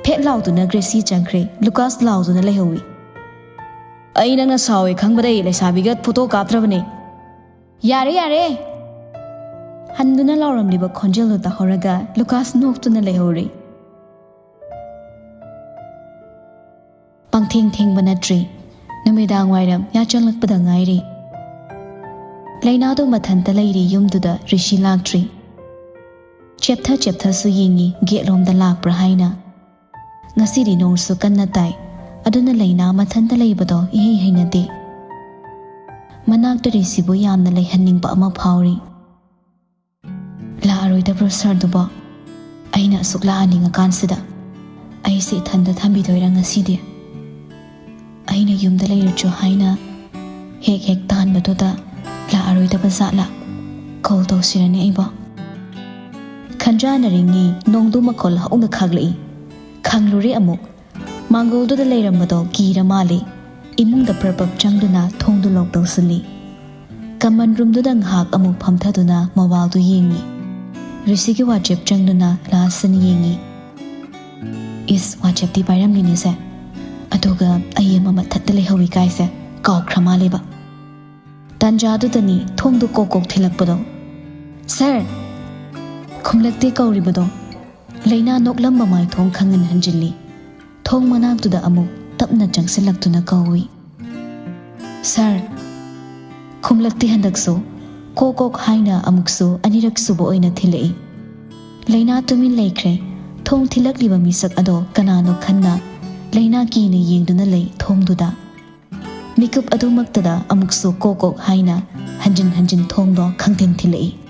ꯐꯦꯠ ꯂꯥꯎꯗꯨꯅ ꯒ꯭ꯔꯦꯁꯤ ꯆꯪꯈ꯭ꯔꯦ꯫ ꯂꯨꯀꯥꯁ ꯂꯥꯎꯗꯨꯅ ꯂꯩꯍꯧꯏ꯫ "ꯑꯩ ꯅꯪꯅ ꯁꯥꯎꯋꯦ ꯈꯪꯕꯗꯩ ꯂꯩꯁꯥꯕꯤꯒ ꯐꯣꯇꯣ ꯀꯥꯞꯇ꯭ꯔꯕꯅꯦ꯫" "ꯌꯥꯔꯦ, ꯌꯥꯔꯦ!" ꯍꯟꯗꯨꯅ ꯂꯥꯎꯔꯝꯂꯤꯕ ꯈꯣꯟꯖꯦꯜꯗꯨ ꯇꯥꯍꯧꯔꯒ ꯂꯨꯀꯥꯁ ꯅꯣꯛꯇꯨꯅ ꯂꯩꯍꯧꯔꯤ꯫ ꯄꯪꯊꯦꯡ ꯊꯦꯡꯕ ꯅꯠꯇ꯭ꯔꯤ꯫ ꯅꯨꯃꯤꯗꯥꯡ ꯋꯥꯏꯔꯝ ꯌꯥꯆꯪꯂꯛꯄꯗ ꯉꯥꯏꯔꯤ꯫ ꯂꯩꯅꯥꯗꯨ ꯃꯊꯟꯇ ꯂꯩꯔꯤ ꯌꯨꯝꯗꯨꯗ ꯔꯤꯁꯤ ꯂꯥꯛꯇ꯭ꯔꯤ꯫ ꯆꯦꯞꯊ ꯆꯦꯞꯊꯁꯨ ꯌꯦꯡꯉꯤ ꯒꯦꯠꯂꯣꯝꯗ ꯂꯥꯛꯄ꯭ꯔꯥ ꯍꯥꯏꯅ꯫ ꯉꯁꯤꯗꯤ ꯅꯣꯡꯁꯨ ꯀꯟꯅ ꯇꯥꯏ, ꯑꯗꯨꯅ ꯂꯩꯅꯥ ꯃꯊꯟꯇ ꯂꯩꯕꯗꯣ ꯏꯍꯩ ꯍꯩꯅꯗꯦ꯫ ꯃꯅꯥꯛꯇ ꯔꯤꯁꯤꯕꯨ ꯌꯥꯝꯅ ꯂꯩꯍꯟꯅꯤꯡꯕ ꯑꯃ ꯐꯥꯎꯔꯤ꯫ ꯂꯥꯛꯑꯔꯣꯏꯗꯕ꯭ꯔꯣ ꯁꯥꯔꯗꯨꯕꯣ? ꯑꯩꯅ ꯑꯁꯨꯛ ꯂꯥꯛꯍꯟꯅꯤꯡꯉꯀꯥꯟꯁꯤꯗ ꯑꯩꯁꯦ ꯏꯊꯟꯗ ꯊꯝꯕꯤꯗꯣꯏꯔꯥ ꯉꯁꯤꯗꯤ? ꯑꯩꯅ ꯌꯨꯝꯗ ꯂꯩꯔꯨꯆꯣ ꯍꯥꯏꯅ ꯍꯦꯛ ꯍꯦꯛ ꯇꯥꯟꯕꯗꯨꯗ ꯂꯥꯛꯑꯔꯣꯏꯗꯕ ꯖꯥꯠꯂꯥ? ꯀꯣꯜ ꯇꯧꯁꯤꯔꯅꯦ ꯑꯩꯕꯣ? ꯇꯟꯖꯥꯅꯔꯤꯉꯩ ꯅꯣꯡꯗꯨ ꯃꯈꯣꯜ ꯍꯧꯅ ꯈꯥꯛꯂꯛꯏ꯫ ꯈꯪꯂꯨꯔꯦ ꯑꯃꯨꯛ꯫ ꯃꯥꯡꯒꯣꯜꯗꯨꯗ ꯂꯩꯔꯝꯕꯗꯣ ꯀꯤꯔ ꯃꯥꯜꯂꯦ꯫ ꯏꯃꯨꯡꯗ ꯄ꯭ꯔꯞ ꯄ꯭ꯔꯞ ꯆꯪꯗꯨꯅ ꯊꯣꯡꯗꯨ ꯂꯣꯛ ꯇꯧꯁꯤꯜꯂꯤ꯫ ꯀꯃꯟ ꯔꯨꯝꯗꯨꯗ ꯉꯥꯏꯍꯥꯛ ꯑꯃꯨꯛ ꯐꯝꯊꯗꯨꯅ ꯃꯣꯕꯥꯏꯜꯗꯨ ꯌꯦꯡꯉꯤ꯫ ꯔꯤꯁꯤꯒꯤ ꯋꯥꯆꯦꯞ ꯆꯪꯗꯨꯅ ꯂꯥꯁꯟ ꯌꯦꯡꯉꯤ꯫ ꯏꯁ, ꯋꯥꯆꯦꯞꯇꯤ ꯄꯥꯏꯔꯝꯃꯤꯅꯦꯁꯦ꯫ ꯑꯗꯨꯒ ꯑꯩ ꯑꯃ ꯃꯊꯛꯇ ꯂꯩꯍꯧꯏ ꯀꯥꯏꯁꯦ ꯀꯥꯎꯈ꯭ꯔ ꯃꯥꯜꯂꯦꯕ꯫ ꯇꯥꯟꯖꯥꯗꯨꯗꯅꯤ ꯊꯣꯡꯗꯨ ꯀꯣꯛ ꯀꯣꯛ ꯊꯤꯜꯂꯛꯄꯗꯣ꯫ "ꯁꯥꯔ!" ꯈꯨꯝꯂꯛꯇꯦ ꯀꯧꯔꯤꯕꯗꯣ꯫ ꯂꯩꯅꯥ ꯅꯣꯛꯂꯝꯕ ꯃꯥꯏꯊꯣꯡ ꯈꯪꯍꯟ ꯍꯟꯖꯤꯜꯂꯤ꯫ ꯊꯣꯡ ꯃꯅꯥꯛꯇꯨꯗ ꯑꯃꯨꯛ ꯇꯞꯅ ꯆꯪꯁꯤꯜꯂꯛꯇꯨꯅ ꯀꯧꯏ꯫ "ꯁꯥꯔ!" ꯈꯨꯝꯂꯛꯇꯦ ꯍꯟꯗꯛꯁꯨ꯫ ꯀꯣꯛ ꯀꯣꯛ ꯍꯥꯏꯅ ꯑꯃꯨꯛꯁꯨ ꯑꯅꯤꯔꯛ ꯁꯨꯕ ꯑꯣꯏꯅ ꯊꯤꯜꯂꯛꯏ꯫ ꯂꯩꯅꯥ ꯇꯨꯃꯤꯟ ꯂꯩꯈ꯭ꯔꯦ꯫ ꯊꯣꯡ ꯊꯤꯜꯂꯛꯂꯤꯕ ꯃꯤꯁꯛ ꯑꯗꯣ ꯀꯅꯥꯅꯣ ꯈꯟꯅ ꯂꯩꯅꯥ ꯀꯤꯅ ꯌꯦꯡꯗꯨꯅ ꯂꯩ ꯊꯣꯡꯗꯨꯗ꯫ ꯃꯤꯀꯨꯞ ꯑꯗꯨꯃꯛꯇꯗ ꯑꯃꯨꯛꯁꯨ ꯀꯣꯛ ꯀꯣꯛ ꯍꯥꯏꯅ ꯍꯟꯖꯤꯟ ꯍꯟꯖꯤꯟ ꯊꯣꯡꯗꯣ ꯈꯪꯊꯤꯟ ꯊꯤꯜꯂꯛꯏ꯫